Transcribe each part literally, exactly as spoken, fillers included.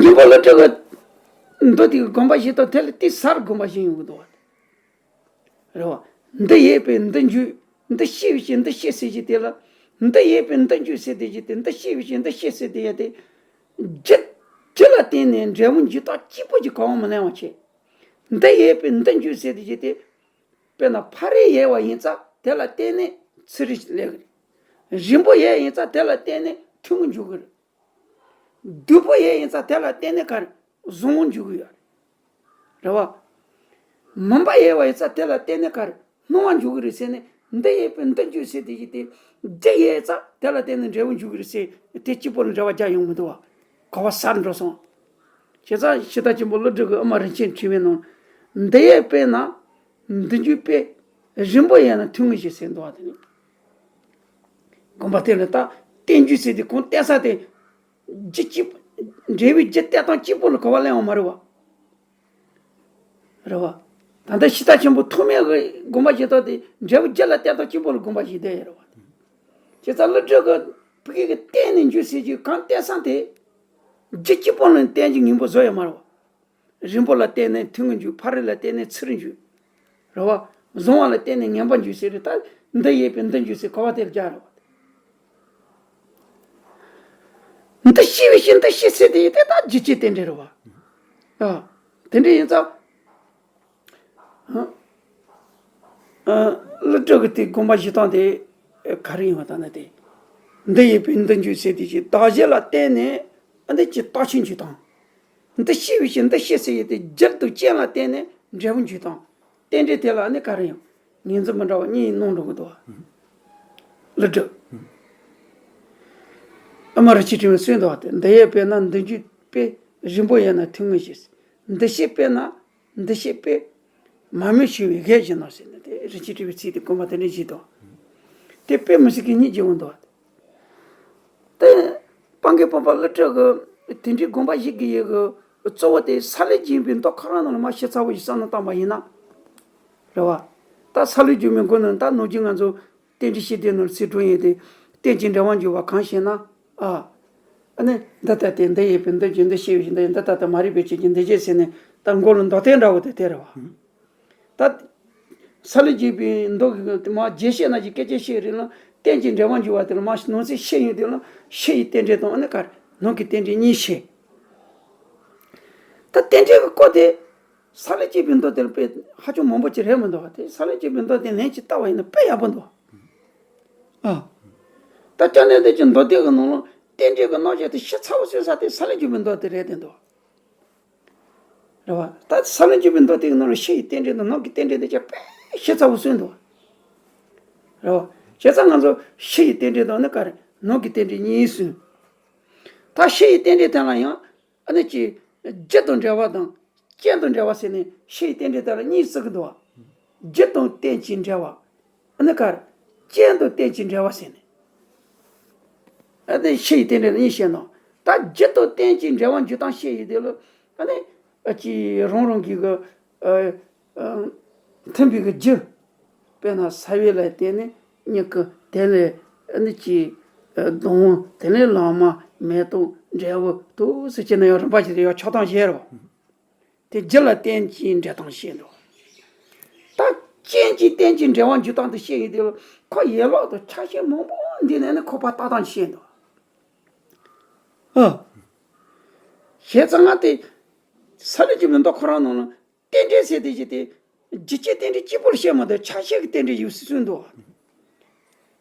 སྙིང་པོ་བློ་གྲོས་ཀྱི་མདོ་དེ་གི་དགོངས་པ་བཞེས་སྟངས་དེ་ལ་དེ་སར་དགོངས་པ་བཞེས་ཡོང་གི་འདུག་བ། རེད་བ། འདི་ཡོད་པས་འདི་འཇུག་འདི་ཤེས་པའི་ཕྱིར་འདི་ཤེས་ཟེར་གྱི་དེ་ལ། འདི་ཡོད་པས་འདི་འཇུག་ཟེར་དེ་གྱི་དེ། འདི་ཤེས་པའི་ཕྱིར་འདི་ཤེས་ཟེར་དེ་ཡ་དེ། རྒྱུ་རྒྱུ་ལ་བརྟེན་ནས་འབྲས་བུ་འཇུག་སྟངས་གཅིག་པོ་གྱི་གོ་བ་མི་ལེན་པ་བྱེད། འདི་ཡོད་པས་འདི་འཇུག་ཟེར་དེ་གྱི་དེ། དཔེར་ན་ཕ་རོལ་ཡོད་པ་ཡིན་ཙང་དེ་ལ་བརྟེན་ནས་ཚུར་རེ་སླེབས་ཀྱི་རེད། རིང་པོ་ཡོད་ཡིན་ཙང་དེ་ལ་བརྟེན་ནས་ཐུང་ངུ་འཇུག་གི་རེད། སྡུག་པོ་ཡོད་ཡིན་ཙང་དེ་ལ་བརྟེན་ནས་ག་རེ་བཟང་བོ་འཇུག་གི་ཡོད་རེད། རེད་བ། མུན་པ་ཡོད་པ་ཡིན་ཙང་དེ་ལ་བརྟེན་ནས་ག་རེ་སྣང་བ་འཇུག་གི་རེད་ཟེར་ནས། འདི་ཡོད་པས་འདི་འཇུག་ཟེར་དེ་གྱི་དེ། རྒྱུ་ཡོད་ཙང་དེ་ལ་བརྟེན་ནས་འབྲས་བུ་འཇུག་གི་རེད་ཟེར། དེ་གཅིག་པོ་ལ་འབྲེལ་བ་རྒྱག་ཡོང་མི་འདུག་བ། གོ་བ་སར་འགྲོ་སོང་། བྱས་ཙང་ཕྱི་ལྟར་ཆེན་པོ་ཀླུ་སྒྲུབ་ཀྱི་དབུ་མ་རིན་ཆེན་ཕྲེང་བའི་ནང་། འདི་ཡོད་པས་ན་འདི་འཇུག་པས། རིང་པོ་ཡོད་ན་ཐུང་ངུ་ཞིག་ཟེར་འདུག་བ། དེ་ནི་དགོངས་པ་དེ་ལ་ད་བརྟེན་འཇུག་ཟེར་དེ་གང་བརྟེན་ས་དེ། རྒྱུ་གཅིག་འབྲས་བུའི་རྒྱུ་བརྟེན་སྟངས་གཅིག་པོ་ལ་གོ་བ་ལེན་ཡོང་མ་རེད་བ། རེད་བ། ད་ལྟ་ཕྱི་ལྟར་ཆེན་པོ་ཐོགས་མེད་ཀྱི་དགོངས་པ་བཞེས་སྟངས་དེ་འབྲས་བུ་རྒྱུ་ལ་བརྟེན་སྟངས་གཅིག་པོ་ལ་དགོངས་པ་བཞེས་བསྡད་ཡོད་རེད་བ། བྱས་ཙང་ཀླུ་སྒྲུབ་ཀྱི་བུ་གིས་བརྟེན་ནས་འཇུག་ཟེར་རྒྱུ་གང་བརྟེན་ས་དེ། རྒྱུ་གཅིག་པོ་ལ་བརྟེན་རྒྱུ་སྙིང་པོ་བཟོ་ཡོད་མ་རེད་བ། རིང་པོ་ལ་བརྟེན་ནས་ཐུང་ངུ་འཇུག་ཕ་རོལ་ལ་བརྟེན་ནས་ཚུར་འཇུག་རེད་བ། བཟང་བ་ལ་བརྟེན་ནས་ངན་པ་འཇུག་ཟེར་རེད། ད་འདི་ཡོད་པས་འདི་འཇུག་ཟེར་གོ་བ་དེར་རྒྱག་རེད་བ། འདི་ཤེས་པའི་ཕྱིར་འདི་ཤེས་ཟེར་དེ་ཡིན་ཏེ། ད་རྒྱུ་བཅས་རྟེན་འབྲེལ་རེད་བ། ཨ། དེ་འདྲ་ཡིན་ཙང་། ཨ། ཀླུ་སྒྲུབ་ཀྱི་དེ་དགོངས་པ་བཞེས་སྟངས་དེ་ག་རེ་ཡིན་པ་ལྟ་ན་དེ། འདི་ཡོད་པས་འདི་འཇུག་ཟེར་དེ་བཞིན་བདག་གཞན་ལ་བརྟེན་ནས་ཨ་ནི་ཅི་རྟག་ཆད་འཇུག་སྟངས། འདི་ཤེས་པའི་ཕྱིར་འདི་ཤེས་ཟེར་ཡོད་དེ། རྒྱུ་དང་རྐྱེན་ལ་བརྟེན་ནས་འབྲས་བུ་འཇུག་སྟངས། རྟེན་འབྲེལ་དེ་ལ་ནི་ག་རེ་ཡང་ངོས་འཛིན་མི་འདྲ་བ་གཉིས་སྣང་འགྲོ་གི་འདུག་བ། ཀླུ་སྒྲུབ། ཨ་མ་རིན་ཆེན་ཕྲེང་བས་གསུངས་འདུག་བ། དེ་འདི་ཡོད་པས་ན་འདི་འཇུག་པས། རིང་པོ་ཡོད་ན་ཐུང་ངུ་ཞིག་འདི་ཤེས་པས་ན། འདི་ཤེས་པས། མ་རྨོས་ཤིང་བའི་གེགས་བྱེད་ནོ་ཟེར་ནས། དེ་རིན་ཆེན་ཕྲེང་བའི་ཚིག་དེ་དགོངས་པ་དེ་འདྲ་བཞེས་འདུག་དེ་དཔེ་མི་སྲིད་ཀྱི་སྙིང་རྗེ་བོ་འདུག་བ། དེ། སྤང་གི་སྤོབས་པ་ཀླུ་སྒྲུབ་ཀྱི་དེ་འདྲའི་དགོངས་པ་བཞེས་ཀྱི་ཡོད་ཀྱི་གཙོ་བོ་དེ། སཱ་ལུ་འཇུག་པའི་མདོ་ཁོ་རང་ནང་ལ་མར་ཞིབ་ཚགས་པོ་ཞིག་བསམ་བློ་བཏང་པ་ཡིན་ན། རེད་བ། ད་སཱ་ལུ་འཇུག་པའི་མགོ་ནང་ད་ནམ་རྒྱུན་ང་ཚོ་རྟེན་འབྲེལ་བཤད་དུས་ནང་ཚིག་གྲོགས་ཡིན་ཏེ། རྟེན་ཅིང་འབྲེལ་བར་འབྱུང་བ་གང་ཞེ་ན། ཨ། ཨ་ནི་འདི་ལྟ་སྟེ། འདི་ཡོད་པས་འདི་འཇུག་འདི་ཤེས་པའི་ཕྱིར། འདི་ཡོད་འདི་ལྟ་སྟེ། མ་རིག་པས་བྱས་ཀྱང་འདི་བྱེད་ཟེར་ནས། ད་མགོ་ལ་མདོ་སྟོན་འདྲ་བོ་དེ་དེ་རེད་བ། ད། སཱ་ལུ་འཇུག་པའི་མདོ་གི་མར་རྒྱས་བཤད་ནང་གི་སྐད་ཆ་བཤད་རིང་ལ། རྟེན་ཅིང་འབྲེལ་བར་འབྱུང་བ་དེ་ལ་མར་ནང་གསེས་བཤད་ཡོང་དུས་ལ། ཕྱི་ཡི་རྟེན་འབྲེལ་དང་ཨ་ནི་ག་རེ་ནང་གི་རྟེན་འབྲེལ་གཉིས་བཤད། ད་རྟེན་འབྲེལ་གྱི་སྐོར་དེ་སཱ་ལུ་འཇུག་པའི་མདོ་དེར་དཔེ་ཧ་ཅང་མང་པོ་ཅིག་རེད་མི་འདུག་བ། དེ་སཱ་ལུ་འཇུག་པའི་མདོ་དེ་ལན་ཅིག་བལྟ་བ་ཡིན་ན་དཔེ་ཡག་པོ་འདུག་ཨ། ད་སྐྱབས་གནས་བསྟན་འཛིན་མདོ་སྡེ་གི་ནང་ལ་རྟེན་འབྲེལ་གྱི་རྣམ་གཞག་དེ་ཞིབ་ཚགས་པོ་གསུངས་ས་དེ་སཱ་ལུ་འཇུག་པའི་མདོ་དེ་རེད་དེ་འདུག་རེད་བ། ད་སཱ་ལུ་འཇུག་པའི་མདོ་དེ་གི་ནང་ལ་ཕྱི་ཡི་རྟེན་འབྲེལ་དང་ནང་གི་རྟེན་འབྲེལ་དེ་ཅིག་དཔེ་ཞིབ་ཚགས་པོ་གསུངས་འདུག་རེད་བ། བྱས་ཙང་ང་ཚོ་ཕྱི་ཡི་རྟེན་འབྲེལ་དང་ནི་ག་རེ་ནང་གི་རྟེན་འབྲེལ་གཉིས་གསུངས། ད་ཕྱི་ཡི་རྟེན་འབྲེལ་དེ་ལ་ཡང་ཨ་ནི་ཅིག་རྒྱུ་དང་འབྲེལ་བ་དང་རྐྱེན་དང་འབྲེལ་བ་ཟེར་ནས་ཕྱི་ཡི་རྟེན་འབྲེལ་དེ་ལ་གཉིས་བརྩི་གི་འདུག་བ། རྒྱུ་དང་རྟེན་གྱི་འབྲེལ་བ། ཨ་ནི་ག་རེ། རྐྱེན་དང་རྟེན་གྱི་འབྲེལ་བ་ཟེར་ནས། ཨ་ནི་ཕྱི་ཡི་རྟེན་འབྲེལ་ལ་གཉིས་བཤད་ནོ། ད་རྒྱུ་དང་རྟེན་གྱི་འབྲེལ་བ་འཇུག་སྟངས་བཤད་ཡོང་དུས་ལ། ཨ་ནི། ཨ་ཅིག་རང་རང་གི་གི། ཨ། ཨ། མཐུན་པའི་གི་རྒྱུ། དཔེར་ན་ས་བོན་ལ་བརྟེན་ནས་མྱུ་གུ། དེ་ལས་ཨ་ནི་ཅིག་ཨ། སྡོང་བོ། དེ་ལས་ལོ་མ། མེ་ཏོག་འབྲས་བུ། འདུག་སེ་བྱས་ནས་ཡང་རིམ་པ་བཞིན་དུ་ཡང་ཆགས་སྟངས་བཤད་རེད་བ། དེ་རྒྱུ་ལ་རྟེན་ཅིང་འབྲེལ་སྟངས་བཤད་འདུག་ད་རྐྱེན་གྱིས་རྟེན་ཅིང་འབྲེལ་བར་འཇུག་སྟངས་དེ་བཤད་ཡོང་དུས་ལ། ཁོ་ཡན་ལག་དང་ཆ་ཤས་མང་པོ་འདི་ནས་ནི་ཁོ་པ་ལྟ་སྟངས་བཤད་འདུག་ཨ། བྱས་ཙང་ང་དེ་སཱ་ལུ་འཇུག་པའི་མདོ་ཁོ་རང་ནང་ལ་རྟེན་འབྲེལ་ཟེར་དེ་བཞིན་དེ་རྒྱུ་རྐྱེན་རྟེན་འབྲེལ་གཅིག་པུར་བཤད་མ་གཏོགས་ཆ་ཤས་ཀྱི་རྟེན་འབྲེལ་ཡོད་ཟེར་གསུངས་འདུག་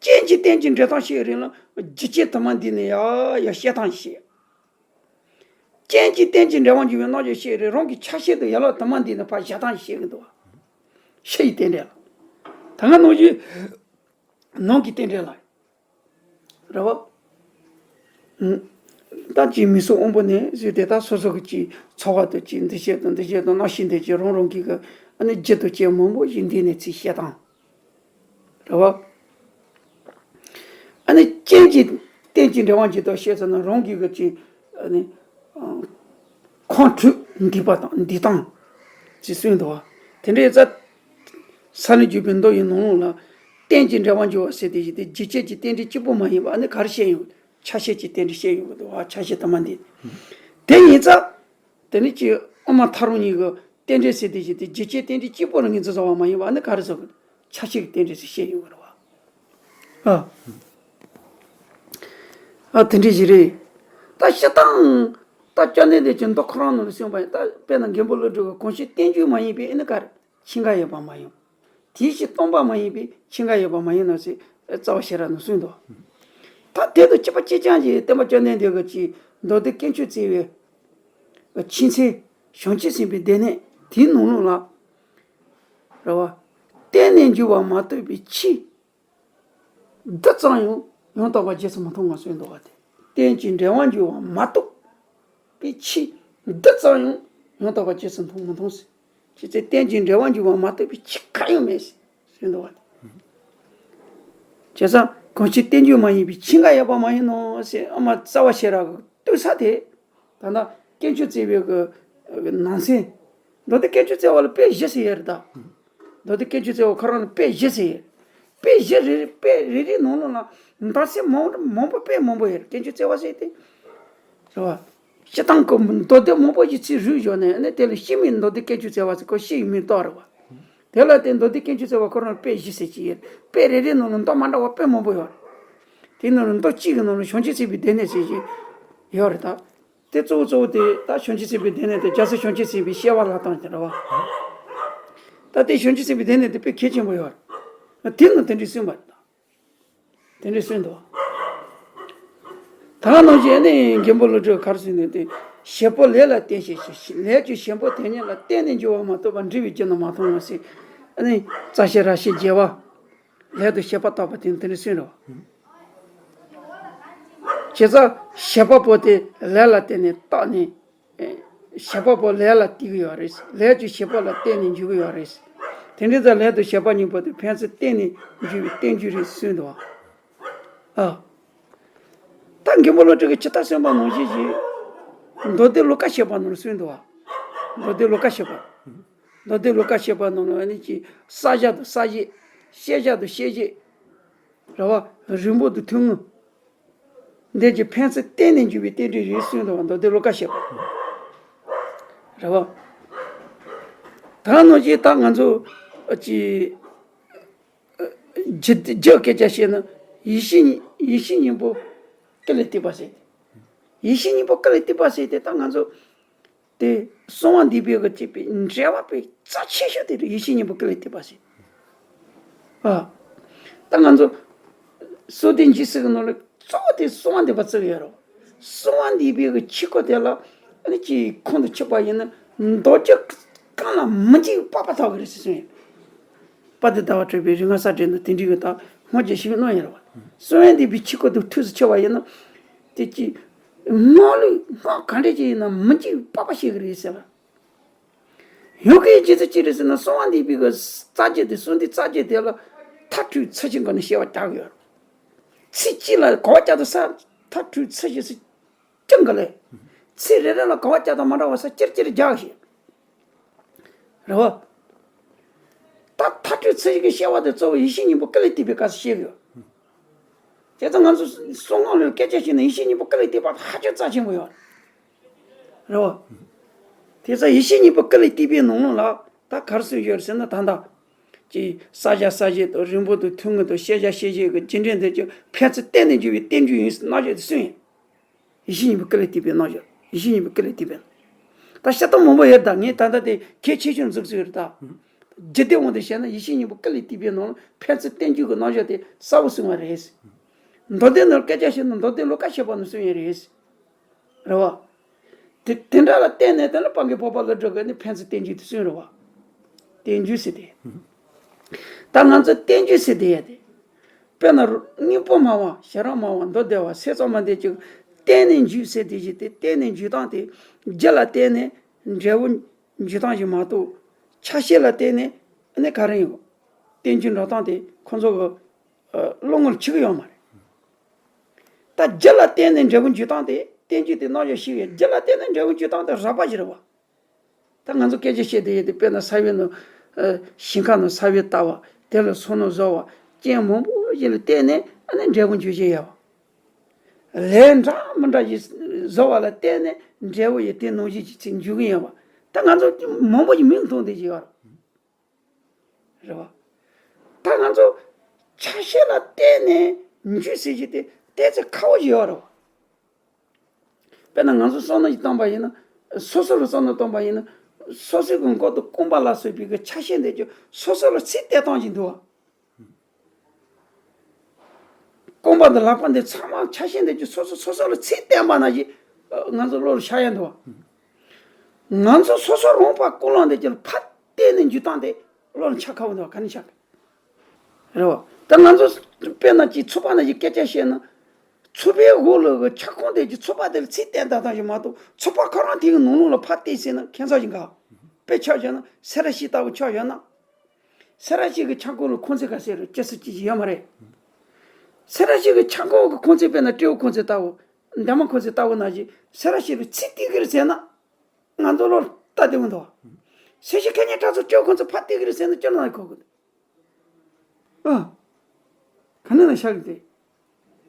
རྐྱེན་གྱིས་རྟེན་ཅིང་འབྲེལ་སྟངས་བཤད་རིང་ལ་རྒྱུ་རྐྱེན་དུ་མ་འདི་ནས་ཡ་ཡ་བཤད་སྟངས་བཤད། རྐྱེན་གྱིས་རྟེན་ཅིང་འབྲེལ་བར་འཇུག་པའི་རྣམ་གཞག་བཤད་རིང་རང་གི་ཆ་ཤས་དང་ཡན་ལག་དུ་མ་འདི་ནས་ཕར་བཞག་སྟངས་བཤད་ཀྱི་འདུག་ཕྱི་ཡི་རྟེན་འབྲེལ་ལ། ད་སྔ་ནང་བཞིན་ནང་གི་རྟེན་འབྲེལ་ལ། རེད་བ། ཨུམ། ད་ཅིག་མིག་ཟུང་དབང་པོ་ནས་བཟོས་ཏེ། ད་སོ་སོ་གི་ཅིག་ཚོར་བ་དང་ཅིག་འདུ་ཤེས་དང་འདུ་བྱེད་དང་རྣམ་ཤེས་འདི་ཅིག་རང་རང་གི་གི་ཨ་ནི་རྒྱུ་དང་རྐྱེན་མང་པོ་ཞིག་འདི་ནས་ཚིག་བཤད་སྟངས། རེད་བ། ཨ་ནི་རྐྱེན་གྱིས་རྟེན་ཅིང་འབྲེལ་བར་འཇུག་སྟངས་བཤད་ཟེར་ན། རང་གི་གི་ཅིག་ཨ་ནི་ཁོང་ཁྲོ་འདུས་པ་དང་འདུས་སྟངས་ཅིག་གསུངས་འདུག་བ། དེ་འདྲའི་ཙ། སཱ་ལུ་འཇུག་པའི་མདོ་ཡི་ནང་ལོགས་ལ་རྟེན་ཅིང་འབྲེལ་བར་འཇུག་པ་ཟེར་དེ་བཞིན་དེ་རྒྱུ་རྐྱེན་གྱི་རྟེན་འབྲེལ་གཅིག་པུ་མ་ཡིན་པ་ཨ་ནི་ག་རེ་བཤད་ཡོང་། ཆ་ཤས་ཀྱི་རྟེན་འབྲེལ་བཤད་ཡོང་གི་འདུག་བ། ཆ་ཤས་དུ་མ་འདི། དེ་ཡིན་ཙང་། དེ་ནི་ཅི་དབུ་མ་ཐལ་རང་གཉིས་ཀྱི་རྟེན་འབྲེལ་ཟེར་དེ་བཞིན་དེ་རྒྱུ་རྐྱེན་རྟེན་འབྲེལ་གཅིག་པོ་ལ་ངོས་འཛིན་བཟོ་བ་མ་ཡིན་པ་ནི་ག་རེ་ཟེར་གི། ཆ་ཤས་ཀྱི་རྟེན་འབྲེལ་ཟེར་བཤད་ཡོང་གི་རེད་བ། ཨ། ཨ། དེ་འདྲ་ཞིག་རེད། ད་སྤྱིར་བཏང་། ད་བཅོམ་ལྡན་འདས་ཀྱི་མདོ་ཁོ་རང་ནང་ལ་གསུངས་པ་ཡིན་ད་དཔེར་ན་མགོན་པོ་ཀླུ་སྒྲུབ་ཀྱི་གང་ཕྱིར་རྟེན་འབྱུང་མ་ཡིན་པའི་ཨེ་ནི་ག་རེ་ཆེད་འགལ་ཡོད་པ་མ་ཡིན། དེའི་ཕྱིར་སྟོང་པ་མ་ཡིན་པའི་ཆེད་འགལ་ཡོད་པ་མ་ཡིན་ནོ་ཞེས་རྩ་བ་ཤེས་རབ་ནང་གསུངས་འདུག་ད་དེ་དང་གཅིག་པ་གཅིག་རྐྱང་གིས་སྟོན་པ་བཅོམ་ལྡན་འདས་ཀྱིས་ཀྱི་མདོ་སྡེ་དཀོན་མཆོག་བརྩེགས་པའི་ཆོས་ཚན་བྱང་ཆུབ་སེམས་དཔའི་སྡེ་སྣོད་དེའི་ནང་ལོགས་ལ། རེད་བ། གཏན་ནས་འཇུག་པ་མ་གཏོགས་པའི་ཆོས་འདི་ཙམ་ཡང་ཡང་དག་པར་རྗེས་སུ་མི་མཐོང་ངོ་གསུངས་འདུག་བ་དེ། རྟེན་ཅིང་འབྲེལ་བར་འབྱུང་བ་མ་གཏོགས་པའི་ཆོས་འདི་ཙམ་ཡང་ཡང་དག་པར་རྗེས་སུ་མཐོང་མི་མཐོང་ཟེར། ཅི་ཚེ་རྟེན་ཅིང་འབྲེལ་བར་འབྱུང་བ་མ་གཏོགས་པའི་ཆོས་གང་ཡང་མེད་ཟེར་གསུངས་འདུག་བ་དེ། བྱས་ཙང་གང་ཕྱིར་རྟེན་འབྱུང་མ་ཡིན་པའི་ཆོས་འགལ་ཡོད་པ་མ་ཡིན་ནོ་ཞེས་ཨ་མ་རྩ་བ་ཤེས་རབ་ཀྱིས་བསྟོད་ས་དེ། ད་ལྟ་དཀོན་མཆོག་བརྩེགས་པའི་གི་ནང་ཚན། མདོ་སྡེ་དཀོན་མཆོག་བརྩེགས་པ་ལ་དཔེ་བཞི་ཟེར་ཡོད་རེད་ད། མདོ་སྡེ་དཀོན་མཆོག་བརྩེགས་པ་ཁོ་རང་ལ་དཔེ་བཞི་ཟེར་ཡོད། དཔེ་བཞི་རེ་རེ་དཔེ་རེ་རེའི་ནང་ལོགས་ལ་མདོ་སྡེ་མང་མང་པོ་དཔེ་མང་པོ་ཡོད་རེད། དཀོན་མཆོག་བརྩེགས་པ་ཟེར་དེ། རེད་བ། སྤྱིར་བཏང་གི་མདོ་སྡེ་མང་པོ་ཞིག་ཚིག་རིགས་བཞག་ནས་ནི་དེ་ལ་སྤྱི་མིང་མདོ་སྡེ་དཀོན་མཆོག་བརྩེགས་པ་ཟེར་ཁོ་སྤྱི་ཡི་མིང་བཏགས་རེད་བ། དེ་ལ་བརྟེན་མདོ་སྡེ་དཀོན་མཆོག་བརྩེགས་པ་ཁོ་རང་ལ་དཔེ་བཞི་ཟེར་གྱི་ཡོད། དཔེ་རེ་རེའི་ནང་ལ་མདོ་མ་འདྲ་བ་དཔེ་མང་པོ་ཡོད་རེད། དེའི་ནང་ལ་མདོ་གཅིག་གི་ནང་ལ་བྱང་ཆུབ་སེམས་དཔའི་སྡེ་སྣོད་ཟེར་གྱི་ཡོད་རེད་ད། དེ་གཙོ་བོ་གཙོ་བོ་དེ་ད་བྱང་ཆུབ་སེམས་དཔའི་སྡེ་སྣོད་དེ་རྒྱལ་སྲས་བྱང་ཆུབ་སེམས་དཔའི་སྐྱེ་བ་ལ་བཏང་ཞིང་རེད་བ། ད་དེ་བྱང་ཆུབ་སེམས་དཔའི་སྡེ་སྣོད་དེ་དཔེ་གལ་ཆེན་པོ་ཡོད་རེད། དེ་ནི་དེ་འདྲའི་གསུངས་པ་རེད་ད། དེ་འདྲའི་གསུངས་འདུག་ད་ནང་བཞིན་ནི་མགོན་པོ་ཀླུ་སྒྲུབ་གར་གསུངས་ནས་དེ། བྱེད་པོ་ལས་ལ་བརྟེན་ཞེས་བྱ། ལས་ཀྱི་བྱེད་པོ་དེ་ཉིད་ལ་བརྟེན་ནས་འབྱུང་བ་མ་གཏོགས་པ་འབྲས་བུའི་རྒྱུ་ནི་མ་མཐོང་ངོ་ཟེར། ཨ་ནི་རྩ་ཤེ་ར་ཤེ་རྒྱས་པ། ལས་དང་བྱེད་པ་བརྟག་པ་དེ་ནི་དེ་འདྲའི་གསུངས་འདུག་བྱས་ཙང་བྱེད་པ་པོ་དེ་ལས་ལ་བརྟེན་ནས་བརྟགས་ནས། བྱེད་པ་པོ་ལས་ལ་བརྟེན་གྱི་ཡོད་རེད། ལས་ཀྱི་བྱེད་པ་ལ་བརྟེན་ནས་འཇུག་གི་ཡོད་རེད། དེ་འདྲ་ཙང་ལས་དང་བྱེད་པ་གཉིས་པོ་དེ་ཕན་ཚུན་བརྟེན་ནས་འཇུག་པའི་རྟེན་འབྱུང་རེད་གསུངས་འདུག་བ། ཨ། ད་མགོན་པོ་ཀླུ་སྒྲུབ་ཀྱིས་ཇི་ལྟར་གསུངས་པ་ནང་བཞིན་ཞིག་མདོ་སྡེ་ལོ་ཀ་བཤད་པ་ནང་གསུངས་འདུག་བ། མདོ་སྡེ་ལོ་ཀ་བཤད་པ། མདོ་སྡེ་ལོ་ཀ་བཤད་པ་ནང་ལ་ནི་ཅི་བསགས་བཞག་དང་བསགས་བཞེས། བཤད་བཞག་དང་བཤད་བཞེས། རེད་བ། རིང་པོ་དང་ཐུང་ངུ། འདས་ཀྱི་ཕན་ཚུན་བརྟེན་ནས་འཇུག་པའི་རྟེན་འབྲེལ་རེད་གསུངས་འདུག་བ། མདོ་སྡེ་ལོ་ཀ་བཤད་པ། རེད་བ། ད་ནང་བཞིན་ད་ང་ཚོ་ཅི། རྒྱུ་རྒྱུ་སྐད་ཆ་བཤད་ན་ཡེ་ཤེས་ཡེ་ཤེས་སྙིང་པོ་ཀུན་ལས་བཏུས་པ་ཟེར་ཏེ། ཡེ་ཤེས་སྙིང་པོ་ཀུན་ལས་བཏུས་པ་ཟེར་ཏེ་ད་ང་ཚོ་དེ་གསང་བ་འདུས་པའི་གི་བཅས་པའི་འབྲེལ་བ་པའི་རྩ་ཆེ་ཤོས་དེ་རེད། ཡེ་ཤེས་སྙིང་པོ་ཀུན་ལས་བཏུས་པ་ཟེར། ཨ། ད་ང་ཚོ་བསོད་བདེ་འཇིགས་སེལ་གྱི་ནང་ལ་གཙོ་བོ་དེ་གསང་བ་འདུས་པ་བརྩི་གི་ཡོད་རེད། གསང་བ་འདུས་པའི་གི་ཆོས་སྐོར་དེ་ལ་ཨ་ནི་ཅིག་ཁོང་དུ་ཆུད་པ་ཡིན་ན་མདོ་རྒྱུད་གང་ལ་མི་འཇིགས་པ་པ་ཐོབ་གི་རེད་ཟེར་གསུངས་ཡོད། དཔལ་ལྡན་ཟླ་བ་གྲགས་པའི་རིག་སྔགས་གསལ་འགྲེལ་ནང་དེ་འདྲའི་གི་ད་སྔོན་གྱི་ཞིག་གནང་ཡོད་རེད་བ། གསང་བ་འདུས་པའི་ཆོས་སྐོར་དུ་ཐུགས་སུ་ཆུད་པ་ཡིན་ན་དེ་ཅིག་སྔགས་ལུགས་སྔགས་ག་འདྲ་ཅིག་ཡིན་ན་མི་འཇིགས་པ་པ་ཤེས་གི་རེད་ཟེར་བ། ཡོ་གའི་རྗེས་སུ་ཅི་རེད་ཟེར་ན་གསང་བ་འདུས་པའི་གི་རྩ་རྒྱུད་དེ་གསང་འདུས་རྩ་རྒྱུད་དེ་ལ་མཐའ་གྲོལ་ཚུལ་བཞིན་གྱི་ནི་བཤད་པ་རྒྱག་གི་ཡོད། ཚིག་གཅིག་ལ་གོ་བ་རྒྱག་དུས་ས་མཐའ་གྲོལ་ཚུལ་བཞིན་སུ་སྐྱོན་གི་ལས། ཚིག་རེ་རེ་ལ་གོ་བ་རྒྱག་དང་མ་འདྲ་བ་ས་ཅིར་ཅིར་རྒྱག་ཞེས། རེད་བ། ད་མཐའ་གྲོལ་ཚུལ་བཞིན་གྱི་བཤད་པ་དེ་གཙོ་བོ་ཡེ་ཤེས་སྙིང་པོ་ཀུན་ལས་བཏུས་པའི་སྐབས་སུ་བཤད་གི་ཡོད། དེ་ལྟར་ང་ཚོ་གསང་སྔགས་ལུགས་སྐད་ཆ་བཤད་ན་ཡེ་ཤེས་སྙིང་པོ་ཀུན་ལས་བཏུས་པ་ཧ་ཅང་རྩ་ཆེན་པོ་ཡོད་རེད་བ། དེ་ཚོ་ཡེ་ཤེས་སྙིང་པོ་ཀུན་ལས་བཏུས་པའི་ནང་ལོགས་ལ་ད་ག་རེ་གསུངས་ཡོད་རེད་ཟེར་ན་ད་ལྟ་ཀྱི་བསགས་བཞག་བསགས་བཞེས་དང་རིང་པོ་དང་ཐུང་ངུ་དང་བཤད་བཞག་བཤད་བཞེས་ཀྱི་རྒྱུ་འབྲས་འདི་ཀྱང་ཕན་ཚུན་བརྟེན་ནས་འབྱུང་བའི་རྟེན་འབྱུང་ཡིན་ཟེར་རྣམ་གཞག་དེ་གསུངས་ཡོད། ཡེ་ཤེས་སྙིང་པོ་ཀུན་ལས་བཏུས་པའི་རྣམ་གཞག་ཡེ་ཤེས་སྙིང་པོ་ཀུན་ལས་བཏུས་པའི། ད་བཤད་སྟངས་མང་པོ་ཡོད་ད་ངས་ད་ལྟ་དེ་གལ་ཆེ་ཤོས་འཛུགས་སུ་ཡོད་རེད་ད། རྒྱུད་སྡེ་དབང་དུ་བྱས་ན་ཡེ་ཤེས་སྙིང་པོ་ཀུན་ལས་བཏུས་པའི་ནང་ལ་ཕན་ཚུན་བརྟེན་འབྱུང་གི་རྣམ་གཞག་དེ་གསལ་པོ་གསུངས་པ་རེད། མདོ་སྡེ་ནང་སྐད་ཆ་བཤད་ན་མདོ་སྡེ་ལོ་ཀ་བཤད་པ་ནང་གསུངས་ཡོད་རེད། རེད་བ། དེ་དེ་འདྲ་ལ་བརྟེན་ནས་དེ་ལ་སྤང་གི་བོད་པ་ལ་འགྲོ་དགོས་ནི་ཕན་ཚུན་བརྟེན་འཇུག་དེ་གསུངས་རེད་བ། བརྟེན་འཇུག་ཟེར་དེ། ད་ང་ཚོ་བརྟེན་འཇུག་ཟེར་དེ་ཡ་དེ། དཔེར་ན་རུ་སྙིང་པོ་སྨྲ་བ་ཤེས་རབ་སྨྲ་བ་མདོ་སྡེ་པ་སེམས་ཙམ་པ་འདི་ཅིག་བརྟེན་ནས་འཇུག་ཟེར་དེ་བཞིན་དེ་བརྟེན་ནས་འཇུག་སྟངས་དེ་རྒྱུ་ལ་བརྟེན་ནས་འབྲས་བུ་འཇུག་སྟངས་ཤིག་མ་གཏོགས་ཆ་ཤས་ལ་བརྟེན་ནས་ནི་ག་རེ་ཡིན་བརྟེན་འཇུག་འགྲོ་སྟངས་དེ་ཁོ་ཚོ་གི་བློ་ངོར་ཆུད་ཀྱི་ཡོད་མ་རེད། ད་རྒྱུ་ལ་བརྟེན་ནས་འབྲས་བུ་འཇུག་སྟངས་དེ་བརྟེན་འཇུག་དེ་རྣམ་གཞག་ཞིག་ཡོད། རྒྱུ་ལ་བརྟེན་ནས་འབྲས་བུ་འཇུག་སྟངས་དེ་རགས་པ་ཞིག་རེད་བ། ད་ང་ཚོ་སྐད་ཆ་བཤད་དེ་ཡོད་དེ་དཔེར་ན་ས་བོན་ནང་ཨ་ཞིང་ཁ་ནང་ས་བོན་བཏབ་པ་དེ་ལ་སོ་ནོ་བཟོ་བ་རྐྱེན་མང་པོ་ཞིག་ལ་བརྟེན་ནས་ཨ་ནི་འབྲས་བུ་འཇུག་བཞིན་ཡོད་བ། ལས་འདྲ་མི་འདྲ་ཞིག་ བཟོ་བ་ལ་བརྟེན་ནས་འབྲས་བུ་ཡི་དེ་ནང་བཞིན་གྱི་ཚིག་འཇུག་གི་ཡོད་པ། ད་ང་ཚོ་མང་པོ་ཞིག་མིག་མཐོང་བསྡད་ཀྱི་ཡོད་རེད། རེད་བ། ད་ང་ཚོ་ཆ་ཤས་ལ་བརྟེན་ནས་འཇུག་ཟེར་གྱི་དེ་ཏོག་ཙམ་ཁག་པོ་ཞིག་ཡོད་རེད་བ། དཔེར་ན་ང་ཚོ་བསམ་བློ་ཞིག་བཏང་པ་ཡིན་ན། སོ་སོ་ལ་བསམ་བློ་བཏང་པ་ཡིན་ན། སོ་སོའི་གི་མགོ་དང་རྐང་པ་ལ་སོགས་པའི་གི་ཆ་ཤས་འདི་ཚོ་སོ་སོ་ལ་ཚིག་གཏད་སྟངས་ཤིག་འདུག་བ། རྐང་པ་དང་ལག་པ་འདི་ཚང་མ་ཆ་ཤས་འདི་ཚོ་སོ་སོ་སོ་སོ་ལ་ཚིག་གཏད་པ་ནང་བཞིན་ང་ཚོ་བློ་ལ་ཤར་ཡ་འདུག་བ། ང་ཚོ་སོ་སོ་རང་པ་ཀུན་སློང་འདི་ཚོ་ལ་ཕར་བལྟས་ནས་འཇུག་སྟངས་དེ་བློ་ལ་འཆར་ཁག་པོ་འདུག་བ། ག་ནས་འཆར་གི། རེད་བ། ད་ང་ཚོ་དཔེར་ན་ཅིག་ཚོད་དཔག་ནང་བཞིན་སྐད་ཆ་བཤད་ན། ཚོད་དཔག་འོག་ལ་གི་ཆ་ཁོངས་དེ་ཚོ་ཚོད་དཔག་དེ་ལ་ཚིག་གཏད་ད་ཐང་ཞིག་མ་གཏོགས། ཚོད་དཔག་ཁོ་རང་དེ་གི་ནང་ལོགས་ལ་ཕར་བལྟས་ཟེར་ན་ཁྱད་མཚར་ཞིག་འགའ། དཔེ་ཆ་བཞག་ན་སེ་ར་བྱེས་ལྟ་བུ་ཆ་བཞག་ན། སེ་ར་བྱེས་ཀྱི་ཆ་ཁོངས་ལ་ཁོང་ཚོས་ག་ཟེར་རེད། ཅི་སུ་ཅི་ཞིག་ཡོད་མ་རེད། སེ་ར་བྱེས་ཀྱི་ཆ་ཁོངས་ཀྱི་ཁོང་ཚོས་དཔེར་ན་སྤྲེའུ་ཁོང་ཚོས་ལྟ་བུ། འདན་མ་ཁོང་ཚོས་ལྟ་བུ་ནང་བཞིན་སེ་ར་བྱེས་ལ་ཚིག་གཏད་གི་རེད་ཟེར་ན། ང་ཚོ་བློ་ལྟ་བདེ་བོ་འདུག་བ། སེ་བྱེས་ཁ་ཉིན་ཁྲ་ཚོ་སྤྲེའུ་ཁོང་ཚོས་ཕར་གཏད་གི་རེད་ཟེར་ན་སྐྱོ་ན་གོ་གི་འདུག་ཨ། ག་ནས་ན་ཤག་གི་དེ།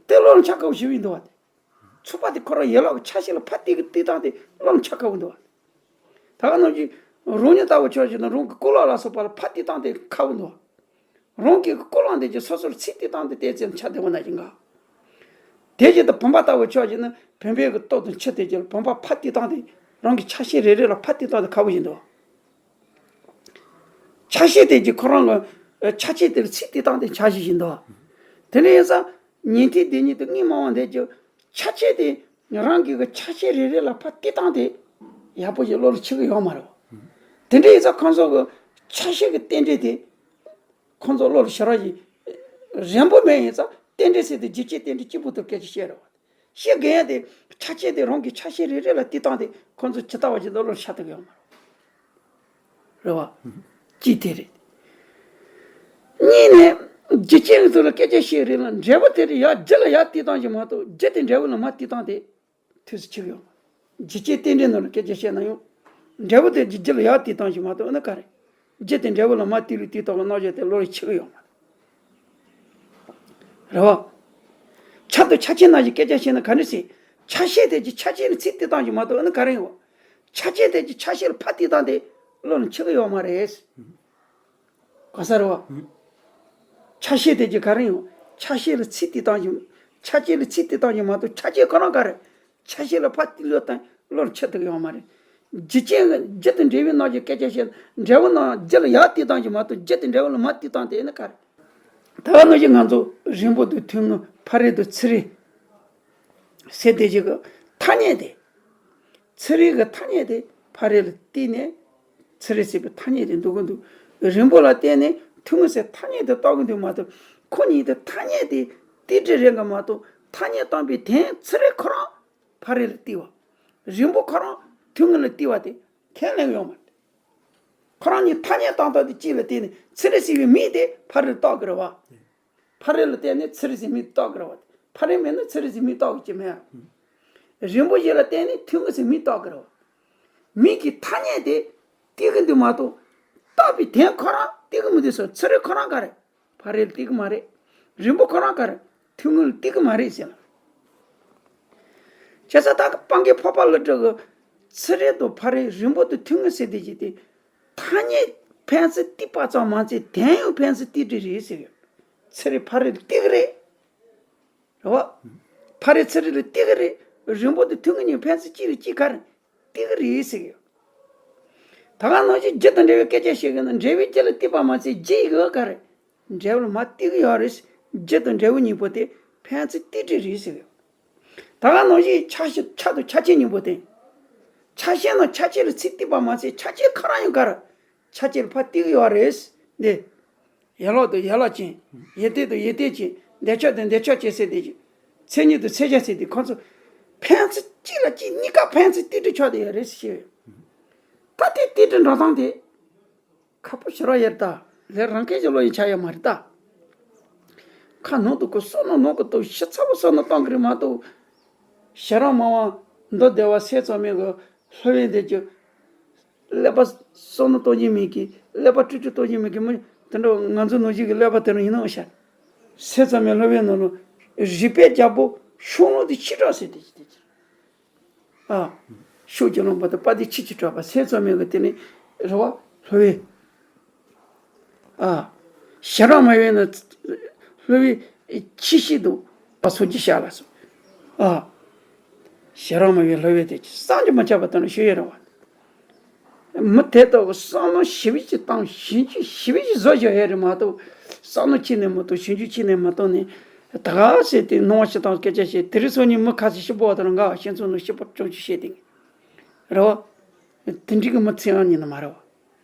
དེ་བློ་ལ་འཆར་དཀའ་བོ་ཞིག་ཡིན་འདུག་བ་དེ། ཚོད་དཔག་དེ་ཁོ་རང་ཡན་ལག་གི་ཆ་ཤས་ལ་ཕར་གཏད་གི་གཏད་སྟངས་དེ་བློ་ལ་འཆར་དཀའ་བོ་འདུག་བ། ད་ག་ནང་བཞིན་རང་ཉིད་ལྟ་བུ་ཆ་བཞག་ན་རང་གི་ཀུན་སློང་ལ་སོགས་པ་ལ་ཕར་གཏད་སྟངས་དེ་ཁག་པོ་འདུག་བ། རང་གི་ཀུན་སློང་དེ་ཚོ་སོ་སོར་ཚིག་གཏད་སྟངས་དེ་ཏོག་ཙམ་འཆར་བདེ་བོ་ན་ཞིག་འགའ། དེ་བཞིན་དུ་བུམ་པ་ལྟ་བུ་ཆ་བཞག་ན་བུམ་པའི་གི་སྟོབས་དང་ཆུ་དེ་ཚོ་ལ་བུམ་པ་ཕར་གཏད་སྟངས་དེ་རང་གི་ཆ་ཤས་རེ་རེ་ལ་ཕར་གཏད་སྟངས་དེ་ཁག་པོ་ཞིག་འདུག་བ། ཆ་ཤས་དེ་གྱིས་ཁོ་རང་གི་ཆ་ཤས་དེར་ཚིག་གཏད་སྟངས་དེ་འཆར་གཞི་བཞིན་དུ། དེ་འདྲ་ཡིན་ཙང་ཉན་ཐོས་སྡེ་གཉིས་དང་དངོས་སྨྲ་བ་འདི་ཚོས་ཆ་ཤས་དེ་རང་གི་གི་ཆ་ཤས་རེ་རེ་ལ་ཕར་གཏད་སྟངས་དེ་ཡག་པོ་ཞིག་བློ་ལ་འཆར་གི་ཡོད་མ་རེད། དེ་འདྲ་ཡིན་ཙང་ཁོང་ཚོ་གི་ཆ་ཤས་ཀྱི་རྟེན་འབྲེལ་དེ་ཁོང་ཚོ་བློ་ལ་ཤར་བ་ཞིག་རན་པོ་མེད། ཡིན་ཙང་རྟེན་འབྲེལ་ཟེར་དུས་རྒྱུ་རྐྱེན་རྟེན་འབྲེལ་གཅིག་པུ་དེར་སྐད་ཆ་བཤད་རེད་བ། བཤད་དགོས་ཡ་དེ་ཆ་ཤས་དེ་རང་གི་ཆ་ཤས་རེ་རེ་ལ་གཏད་སྟངས་དེ་ཁོང་ཚོ་ཇི་ལྟ་བ་བཞིན་དུ་བློར་འཆར་ཐུབ་ཀྱི་ཡོད་མ་རེད། རེད་བ། གཅིག་དེ་རེད། གཉིས་ནས་རྒྱུ་རྐྱེན་གྱི་ཐོག་ལ་སྐད་ཆ་བཤད་རེད་ལ། འབྲས་བུ་དེ་རྒྱུ་ལ་ཡར་གཏད་སྟངས་ཤིག་མ་གཏོགས་རྒྱུ་དེ་འབྲས་བུ་ལ་མར་གཏད་སྟངས་དེ་ཐུགས་སུ་ཆུད་ཀྱི་ཡོད། རྒྱུ་རྐྱེན་རྟེན་འབྲེལ་ནང་ལ་སྐད་ཆ་བཤད་ན་ཡང་། འབྲས་བུ་དེ་རྒྱུ་ལ་ཡར་གཏད་སྟངས་ཤིག་མ་གཏོགས་ཨ་ནི་ག་རེ། རྒྱུ་དེ་འབྲས་བུ་ལ་མར་གཏད་ལུགས་གཏད་སྟངས་ཀྱི་རྣམ་གཞག་དེ་བློར་ཆུད་ཀྱི་ཡོད་མ་རེད། རེད་བ། ཆ་དང་ཆ་ཅན་ནང་བཞིན་སྐད་ཆ་བཤད་ན་ག་འདྲ་ཟེར། ཆ་ཤས་དེ་གྱི་ཆ་ཅན་ལ་ཚིག་གཏད་སྟངས་ཤིག་མ་གཏོགས་ཨ་ནི་ག་རེ་ཡོད། ཆ་ཅན་དེ་གྱི་ཆ་ཤས་ལ་ཕར་གཏད་སྟངས་དེ་བློ་ལ་འཆར་གྱི་ཡོད་མ་རེད། ག་ས་རེད་བ། ཆ་ཤས་དེ་གྱི་ག་རེ་ཡོད། ཆ་ཤས་ལ་ཚིག་གཏད་སྟངས་ཤིག་ཆ་ཅན་ལ་ཚིག་གཏད་སྟངས་ཤིག་མ་གཏོགས་ཆ་ཅན་ཁོ་རང་ག་རེ། ཆ་ཤས་ལ་ཕར་གཏད་ལུགས་དང་བློར་འཆར་ཐུབ་ཀྱི་ཡོད་མ་རེད། རྒྱུ་རྐྱེན་རྒྱུ་དང་འབྲས་བུའི་རྣམ་གཞག་སྐད་ཆ་བཤད་ན་འབྲས་བུ་རྣམས་རྒྱུ་ལ་ཡར་གཏད་སྟངས་ཤིག་མ་གཏོགས་རྒྱུ་དེ་འབྲས་བུ་ལ་མར་གཏད་སྟངས་དེ་ཨ་ནི་ག་རེ། ད་ག་ནང་བཞིན་ང་ཚོ་རིང་པོ་དང་ཐུང་ངུ་ཕ་རོལ་དང་ཚུ་རོལ་ཟེར་དེ་ཞིག་གི་ཐ་སྙད་དེ། ཚུ་རོལ་གྱི་ཐ་སྙད་དེ་ཕ་རོལ་ལ་བརྟེན་ནས་ཚུ་རོལ་ཟེར་བའི་ཐ་སྙད་དེ་འདོགས་ཀྱི་འདུག་རིང་པོ་ལ་བརྟེན་ནས་ཐུང་ངུ་ཟེར་ཐ་སྙད་དེ་བཏགས་ཀྱི་འདུག་མ་གཏོགས་ཁོ་གཉིས་དེ་ཐ་སྙད་དེ་ཏིག་ཏིག་རེད་གི་མ་གཏོགས་ཐ་སྙད་བཏགས་པའི་དོན་ཚུ་རོལ་ཁོ་རང་ཕ་རོལ་ལ་བརྟེན་པ། རིང་པོ་ཁོ་རང་ཐུང་ངུ་ལ་བརྟེན་པ་དེ་ཁས་ལེན་ཡོད་མ་རེད། ཁོ་རང་གཉིས་ཐ་སྙད་བཏགས་སྟངས་དེ་གཅིག་ལ་བརྟེན་ནས་ཚུ་རོལ་ཟེར་བའི་མིང་དེ་ཕ་རོལ་ལ་བཏགས་ཀྱི་རེད་བ། ཕ་རོལ་ལ་བརྟེན་ནས་ཚུ་རོལ་ཟེར་མིང་བཏགས་ཀྱི་རེད་བ། ཕ་རོལ་མེད་ན་ཚུ་རོལ་ཟེར་མིང་བཏགས་ཀྱི་མེད། རིང་པོ་ཞིག་ལ་བརྟེན་ནས་ཐུང་ངུ་ཟེར་མིང་བཏགས་ཀྱི་རེད་བ། མིང་གི་ཐ་སྙད་དེ་ཏིག་གི་འདུག་མ་གཏོགས་བཏགས་པའི་དོན་ཁོ་རང་ཏིག་གི་མི་འདུག་ཟེར། ཚུ་རོལ་ཁོ་རང་ག་རེ། ཕ་རོལ་ཏིག་གི་མ་རེད། རིང་པོ་ཁོ་རང་ག་རེ། ཐུང་ངུ་ལ་ཏིག་གི་མ་རེད་ཟེར་ལ། བྱས་ཙང་ད་གི་སྤང་གི་འཕགས་པ་ཀླུ་སྒྲུབ་ཀྱིས་ཚུ་རོལ་དང་ཕ་རོལ་རིང་པོ་དང་ཐུང་ངུ་ཟེར་དེ་ཅི་སྟེ། ཐ་སྙད་ཕན་ཚུན་ཏིག་པ་ཙམ་མ་ཚད་དོན་ཡང་ཕན་ཚུན་ཏིག་ཏིག་རེད་ཟེར་ཡོད། ཚུ་རོལ་ཕ་རོལ་ཏིག་གི་རེད། རེད་བ། ཕ་རོལ་ཚུ་རོལ་ལ་ཏིག་གི་རེད། རིང་པོ་དང་ཐུང་ངུ་གཉིས་ཕན་ཚུན་གཅིག་ལ་གཅིག་ག་རེ། ཏིག་གི་རེད་ཟེར་གི་ཡོད། ད་ག་ནང་བཞིན་རྒྱུ་དང་འབྲས་བུའི་སྐད་ཆ་བཤད་གི་ན་འབྲས་བུའི་རྒྱུ་ལ་ཏིག་པ་མ་ཚད་རྒྱུ་ཡི་གི་ག་རེ། འབྲས་བུ་ལ་མར་ཏིག་གི་ཡོད་རེད། རྒྱུ་དང་འབྲས་བུ་གཉིས་པོ་དེ་ཕན་ཚུན་ཏིག་ཏིག་རེད་ཟེར་གི་ཡོད། ད་ག་ནང་བཞིན་ཆ་ཤས་ཆ་དང་ཆ་ཅན་གཉིས་པོ་དེ། ཆ་ཤས་ནང་ཆ་ཅན་ལ་ཚིག་ཏིག་པ་མ་ཚད་ཆ་ཅན་ཁོ་རང་ཡང་ག་རེ། ཆ་ཅན་ལ་ཕར་ཏིག་གི་ཡོད་རེད། འདི། ཡན་ལག་དང་ཡན་ལག་ཅན། ཡོན་ཏན་དང་ཡོན་ཏན་ཅན། འདོད་ཆགས་དང་འདོད་ཆགས་ཅན་ཟེར་དེ་ཅིག་མཚན་ཉིད་དང་མཚན་བྱ་ཟེར་དེ་ཁོང་ཚོ་ཕན་ཚུན་གཅིག་ལ་གཅིག་གཉིས་ཀ་ཕན་ཚུན་ཏིག་ཏིག་ཆགས་བསྡད་ཡོད་རེད་ཟེར་ཞུ། ད་དེ་ཏིག་ཏིག་འགྲོ་སྟངས་དེ་ཁག་པོ་ཞེ་དྲག་ཡོད་རེད་ད། ལས་རང་སྐད་ཀྱི་བློ་ཡིས་ཆགས་ཡོད་མ་རེད་ད། ཁ་ནང་དུ་གོ་བསམ་བློ་ནང་གི་གཏོང་ཞིབ་ཚགས་པོ་བསམ་བློ་གཏོང་གི་རེད་མ་གཏོགས། ཞེ་དྲག་མང་བ་མདོ་སྡེ་པ་སྲས་ཚང་མའི་གི་སློབ་དཔོན་དེ་ཚོས་ཀླད་པ་བསམ་བློ་གཏོང་རྒྱུ་མེད་ཀི། ཀླད་པ་དཀྲུག་དཀྲུག་གཏོང་རྒྱུ་མེད་ཀི། མི་དེ་འདྲ་ང་ཚོ་ནང་བཞིན་གི་ཀླད་པ་དེ་རང་ཡིན་ནམ་ཤག་སྲས་ཚང་མའི་སློབ་དཔོན་ནང་ལ་རིགས་པའི་རྒྱལ་པོ་ཤོང་ལུགས་དེ་ཕྱི་དྲགས་ཟེར་དེ་ཅི་དེ་ཅི། ཨ། ཕྱོགས་ཀྱི་ལུང་པ་དང་དཔལ་ལྡན་ཆོས་ཀྱི་གྲགས་པ་ཟེར་ཙམ་མེད་གི་དེ་ནི་རེད་བ། སློབ་དཔོན། ཨ། ཞེ་དྲག་མ་ཡིན་ན། སློབ་དཔོན་ཆེ་ཤོས་དུ་བ་སོ་ཅི་བྱ་ལ་སོ། ཨ། ཞེ་དྲག་མ་ཡིན་སློབ་དཔོན་དེ་བསམ་གྱིས་མི་ཁྱབ་པ་དང་ཞུ་ཡོད་རེད་བ། མི་དེ་ལྟ་བུ་བསམ་བློ་ཞེ་པོ་ཅིག་བཏང་ཞིབ་འཇུག་ཞེ་པོ་ཅིག་བཟོ་བཞག་ཡོད་རེད་མ་གཏོགས། བསམ་བློ་ཁྱེར་ནས་མ་གཏོགས་ཞིབ་འཇུག་ཁྱེར་ནས་མ་གཏོགས་ནས། ད་ག་ཟེར་ཏེ་སྣང་བ་ཞིག་དང་སྐད་ཆ་བཤད་དེ་རིང་སང་ཉིན་མི་ཁ་ཤས་ཤི་པོ་དང་འགའ་ཤེས་ཚོ་ནང་ཤི་པོ་ཅུང་ཅིག་བཤད་དེ། རེད་བ། དེ་འདྲའི་གི་མི་ཚེ་ཡང་ཉིན་ནི་མ་རེད་བ།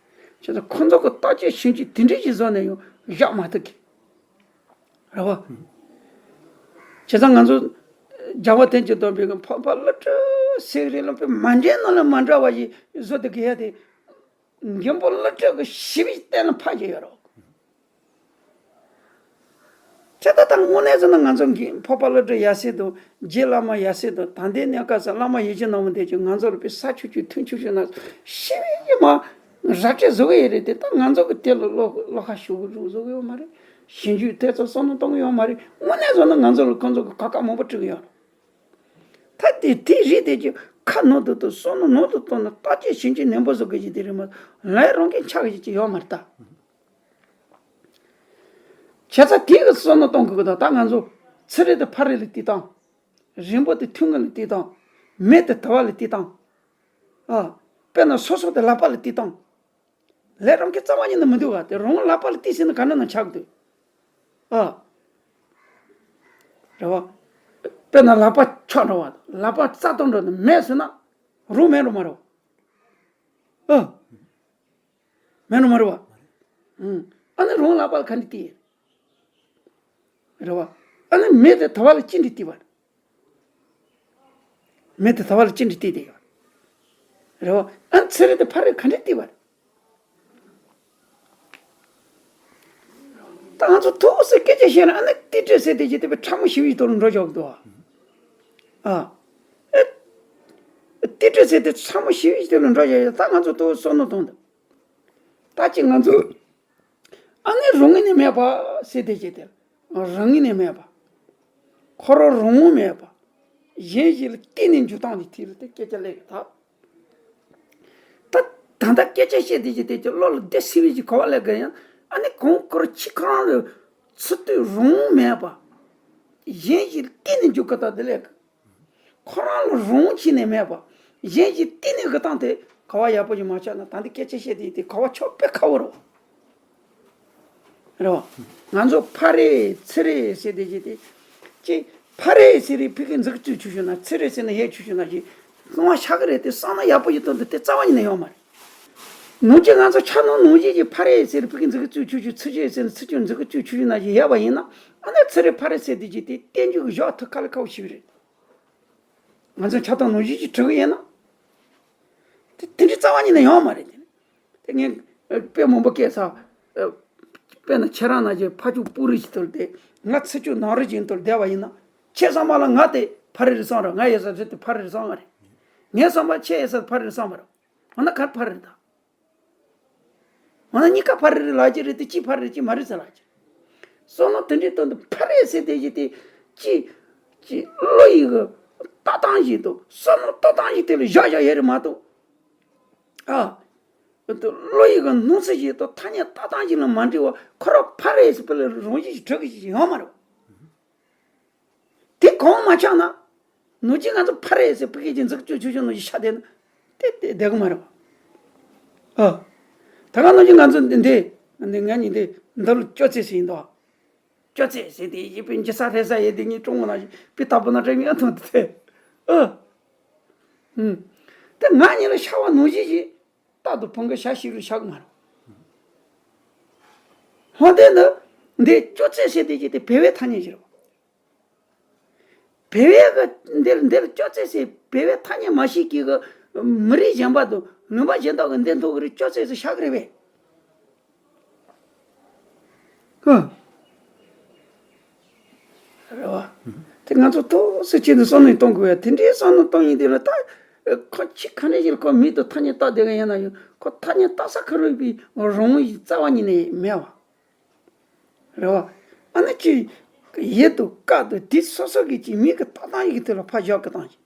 བྱས་ཙང་ཁོ་ཚོ་གི་བརྟག་དཔྱད་ཞིབ་འཇུག་དེ་འདྲའི་ཞིག་བཟོ་ནས་ཡང་བཞག་མ་ཐུབ་གི། རེད་བ། བྱས་ཙང་ང་ཚོ་རྒྱལ་བ་དོན་གྱི་སྟོན་པའི་གི་འཕགས་པ་ཀླུ་སྒྲུབ་ཟེར་རེད་ལ་དཔེ་མ་འདྲེས་ནང་ལ་མ་འདྲ་བ་ཞིག་བཟོ་དེ་གི་ཡ་དེ། མགོན་པོ་ཀླུ་སྒྲུབ་ཀྱི་ཞིབ་བཏང་ལ་ཕ་གི་ཡོད་རོགས། ཁྱེད་ད་ལྟ་དངོས་གནས་ཟེར་ན་ང་ཚོ་གི་འཕགས་པ་ཀླུ་སྒྲུབ་ཡབ་སྲས་དང་རྗེ་བླ་མ་ཡབ་སྲས་དང་ད་ལྟའི་གནས་སྐབས་སུ་བླ་མ་ཡིད་བཞིན་ནོར་བུ་འདི་ཚོས་ང་ཚོ་ལ་དཔེ་ས་ཆུ་ཆུ་ཐུན་ཆུ་ཆུ་ན་ཞིབ་ཡིན་མ་ར་སྤྲོད་བཟོ་གི་ཡོད་རེད་དེ། ད་ང་ཚོ་གི་དེ་ལ་བློ་བློ་ཁ་ཞུ་གི་རུ་བཟོ་གི་ཡོད་མ་རེད། ཞིབ་འཇུག་དེ་ཚོ་བསམ་བློ་གཏོང་གི་ཡོད་མ་རེད། དངོས་གནས་ཟེར་ན་ང་ཚོ་ལ་ཁོང་ཚོ་གི་གོ་སྐབས་མང་པོ་སྤྲད་གི་ཡོད་རེད། ད་དེ་དེ་རིགས་དེ་ཀྱི་ཁ་ནང་དུ་དང་བསམ་བློ་ནང་དུ་བཏང་ནས་བརྟག་དཔྱད་ཞིབ་འཇུག་ནན་པོ་བཟོ་དགོས་ཀྱི་དེ་རེད་མ་གཏོགས་ལས་རང་གིས་ཆགས་ཀྱི་ཅི་ཡོད་མ་རེད་ད། བྱས་ཙང་དེ་གི་བསམ་བློ་གཏོང་དགོས་ཀྱི་ད། ད་ང་ཚོ་ཚེ་རིང་དེ་ཕ་རི་ལ་བལྟས་དང་། རིང་པོ་དེ་ཐུང་ངུ་ལ་བལྟས་དང་། མེ་དེ་དུ་བ་ལ་བལྟས་དང་། ཨ། དཔེར་ན་སོ་སོ་དེ་ལག་པ་ལ་བལྟས་དང་། ལས་རང་གི་རྩ་བ་ཉིད་ནས་མི་འདུག་ག་དེ་རང་ལག་པ་ལ་བལྟས་ཟིན་ན་ག་འདྲ་ན་ཆགས་འདུག་ཨ། རེད་བ། དཔེར་ན་ལག་པ་ཆག་འགྲོ་བ་དང་ལག་པ་རྩ་གཏོང་འགྲོ་ན་མེད་ཟེར་ན་རང་མེད་རུང་མ་རེད་བ། ཨ། མེད་རུང་མ་རེད་བ། ཨུང་། ཨ་ནི་རང་ལག་པ་ལ་ག་འདྲ་བལྟས། རེད་བ། ཨ་ནི་མེ་དེ་དུ་བ་ལ་ཅི་འདྲ་བལྟས་བ། མེ་དེ་དུ་བ་ལ་ཅི་འདྲ་བལྟས་དེ་ཡོད། རེད་བ། ཨ་ཚེ་རིང་དེ་ཕ་རི་ག་འདྲ་བལྟས་བ། ད་ང་ཚོ་ཐུགས་སུ་སྐད་ཆ་བཤད་ན་ཨ་ནི་ཏི་ཏྲི་ཟེར་དེ་ཅི་དེ་བས་ཕྲ་མོ་ཞི་བའི་ཐོག་ལ་འགྲོ་ཆོག་འདུག་ཨ། ཨ། ཨེ། ཏི་ཏྲི་ཟེར་དེ་ཕྲ་མོ་ཞི་བའི་ཐོག་ལ་འགྲོ་ཆོག་ད་ང་ཚོ་ཐུགས་སུ་བསམ་བློ་གཏོང་འདུག་ད་ཅི་ང་ཚོ། ཨ་ནི་རང་ངོས་ནས་མེད་པ་ཟེར་དེ་ཅི་དེ། རང་ངོས་ནས་མེད་པ། ཁོ་རང་རང་ངོས་མེད་པ། གཞན་ཞིག་ལ་བརྟེན་ནས་འཇུག་སྟངས་ཀྱི་ཐད་ལ་དེ་སྐད་ཆ་ལས་ཀྱི་ད། ད་ད་ལྟ་སྐད་ཆ་བཤད་དེ་ཅི་དེ་ཅི་བློ་ལ་བདེ་སྲིད་པའི་ཅི་གོ་བ་ལས་ཀ་ཡང་ཨ་ནི་གོང་ཁོར་ཕྱི་ཁོ་རང་ལ་ཚུར་ལྟོས་རང་ངོས་མེད་པ། གཞན་ཞིག་ལ་བརྟེན་ནས་འཇུག་གི་ད་དེ་ལས་ཀ་ཁོ་རང་ལ་རང་ཁྱེར་ནས་མེད་པ། གཞན་གྱིས་བལྟས་ནས་གི་སྟངས་དེ་ག་བ་ཡག་པོ་ཞིག་མ་ཆགས་ན་ད་འདི་སྐད་ཆ་བཤད་དེ་དེ་ག་བ་ཆོག་དཔེ་ཁ་བོ་རེད། རེད་བ། ང་ཚོ་ཕ་རེད་ཚེ་རེད་ཟེར་དེ་ཅི་དེ། ཅི། ཕ་རེད་ཟེར་རེད་ཕ་གི་འཛུགས་བཅུག་ཆུ་ཆུ་ན་ཚེ་རེད་ཟེར་ན་ཧེ་ཆུ་ཆུ་ན་ཅི། སྣང་བ་ཤར་གི་རེད་དེ་བསམ་ན་ཡག་པོ་ཞིག་འདུག་འདི་དེ་རྩ་བ་ཉིད་ནས་ཡོད་མ་རེད། ནང་གི་ང་ཚོ་ཆ་ནང་ནང་བཞིན་གྱི་ཕ་རེད་ཟེར་ཕ་གི་འཛུགས་བཅུག་ཆུ་ཆུ་ཚེ་རེད་ཟེར་ན་ཚེ་ཆུ་འཛུགས་བཅུག་ཆུ་ཆུ་ན་ཅི་ཡོད་པ་ཡིན་ན་ཨ་ནི་ཚེ་རེད་ཕ་རེད་ཟེར་དེ་ཅི་དེ་བསྟན་རྒྱུ་གི་ཞོག་ཐུག་ཁ་ལ་ཁ་བོ་ཞིག་རེད། ང་ཚོ་ཆ་ཚང་ནང་བཞིན་གྱི་དྲི་གི་ཡིན་ན། དེ་དེ་འདྲའི་རྩ་བ་ཉིད་ནས་ཡོང་བ་མ་རེད་དེ། དེ་ངས་དཔེ་མང་པོ་སྐད་ས། དཔེར་ན་ཁྱེད་རང་ནང་བཞིན་ཕ་ཕྱུག་སྤུ་རིས་ཅིག་ཐོར་ཏེ་ང་ཚེ་ཕྱུག་ནང་རིས་ཅིག་ཐོར་བསྡད་པ་ཡིན་ན་ཁྱེད་ཚང་མ་ལ་ང་དེ་ཕ་རི་རི་སང་ར་ང་ཡོད་ས་རེད་དེ་ཕ་རི་རི་སང་ང་རེད། ངའི་བསམ་པ་ཁྱེད་ཡོད་ས་ཕ་རི་རི་སང་མ་རེད། འོ་ན་ག་རེ་ཕ་རི་རི་ད། འོ་ན་གཉིས་ཀ་ཕ་རི་རི་ལབ་ཀྱི་རེད་དེ་གཅིག་ཕ་རི་རི་གཅིག་མ་རེད་ཟེར་ལབ་ཀྱི་རེད། བསམ་བློ་དེ་འདྲའི་དོན་དུ་ཕ་རི་ཟེར་དེ་ཞིག་དེ་གཅིག་གཅིག་བློ་ཡི་གི་ལྟ་སྟངས་ཤིག་དང་བསམ་བློ་ལྟ་སྟངས་ཤིག་དེ་ལ་བཞག་བཞག་ཡོད་རེད་མ་གཏོགས། ཨ། བློ་ཡི་གི་སྣང་ཚུལ་ཞིག་དང་ཐ་སྙད་ལྟ་སྟངས་ཤིག་ལ་མ་འདྲེས་པ་ཁོ་རང་ཕ་རི་ཟེར་པ་ལ་རང་བཞིན་ཞིག་གྲུབ་ཀྱི་ཞིག་ཡོད་མ་རེད། དེ་གང་མ་ཆགས་ན། ནུབ་ཕྱོགས་ང་ཚོ་ཕ་རེད་ཟེར་ཕ་གི་ཅིག་འཛུགས་སྐྱོང་ཆུང་ཆུང་ནང་བཞིན་ཤ་དེ་ན་དེ་དེ་བསྡད་གི་མ་རེད་པ། ཨ། ད་ག་ནང་བཞིན་ང་ཚོ་འདི་འདི་འདི་ང་གཉིས་འདི་འདི་ལ་ཅོ་ཙེ་ཟེར་ཡིན་དོ། ཅོ་ཙེ་ཟེར་དེ་ཡི་པི་འཇི་ས་རེ་ས་ཡི་དེ་གཉིས་ཀྲུང་གོ་ནང་བཞིན་པི་ཏ་པོ་ན་ཏྲེ་མི་ཨ་ཐོན་དེ་དེ། ཨ། ཧུམ། དེ་ང་གཉིས་ལ་ཤ་བ་ནང་བཞིན་གྱི་རྟག་ཏུ་ཕུང་གི་ཤ་ཤི་རུ་ཤ་གི་མ་རེད། ཧོ་དེ་ནི་འདི་ཅོ་ཙེ་ཟེར་དེ་ཅི་དེ་བེ་བའི་ཐ་སྙད་ཅི་རེད་པ། བེ་བའི་གི་འདིར་འདིར་ཅོ་ཙེ་ཟེར་བེ་བའི་ཐ་སྙད་མ་ཤེས་ཀྱི་གི་མི་རིགས་གཞན་པ་དང་ལུང་པ་གཞན་དག་གི་འདི་འདུག་གི་རེད་ཅོ་ཙེ་ཟེར་ཤ་གི་རེད་པས། ཧུ། རེད་བ། དེ་ང་ཚོ་ཐུགས་སུ་ཆེད་དུ་བསམ་བློ་གཏོང་དགོས་ཡ་དེ་འདྲའི་བསམ་བློ་གཏོང་ཡིན་དུས་ལ་ད། ཁོ་ཅི་ག་འདྲ་ཞིག་ལ་ཁོ་མིང་དུ་ཐ་སྙད་བཏགས་བསྡད་མཁན་ཡིན་ན་ཡང་ཁོ་ཐ་སྙད་བཏགས་ས་ཁ་རུ་པའི་རང་ཡིག་རྩ་བ་ཉིད་ནས་མེད་བ། རེད་བ། ཨ་ནི་ཅི། ཡིད་དུ་བཀར་དུ་དེ་སོ་སོ་གི་ཅི་མིང་གི་བཏགས་སྟངས་ཡིག་དེ་ལ་ཕར་བཞག་གི་བཏང་ཞིང་།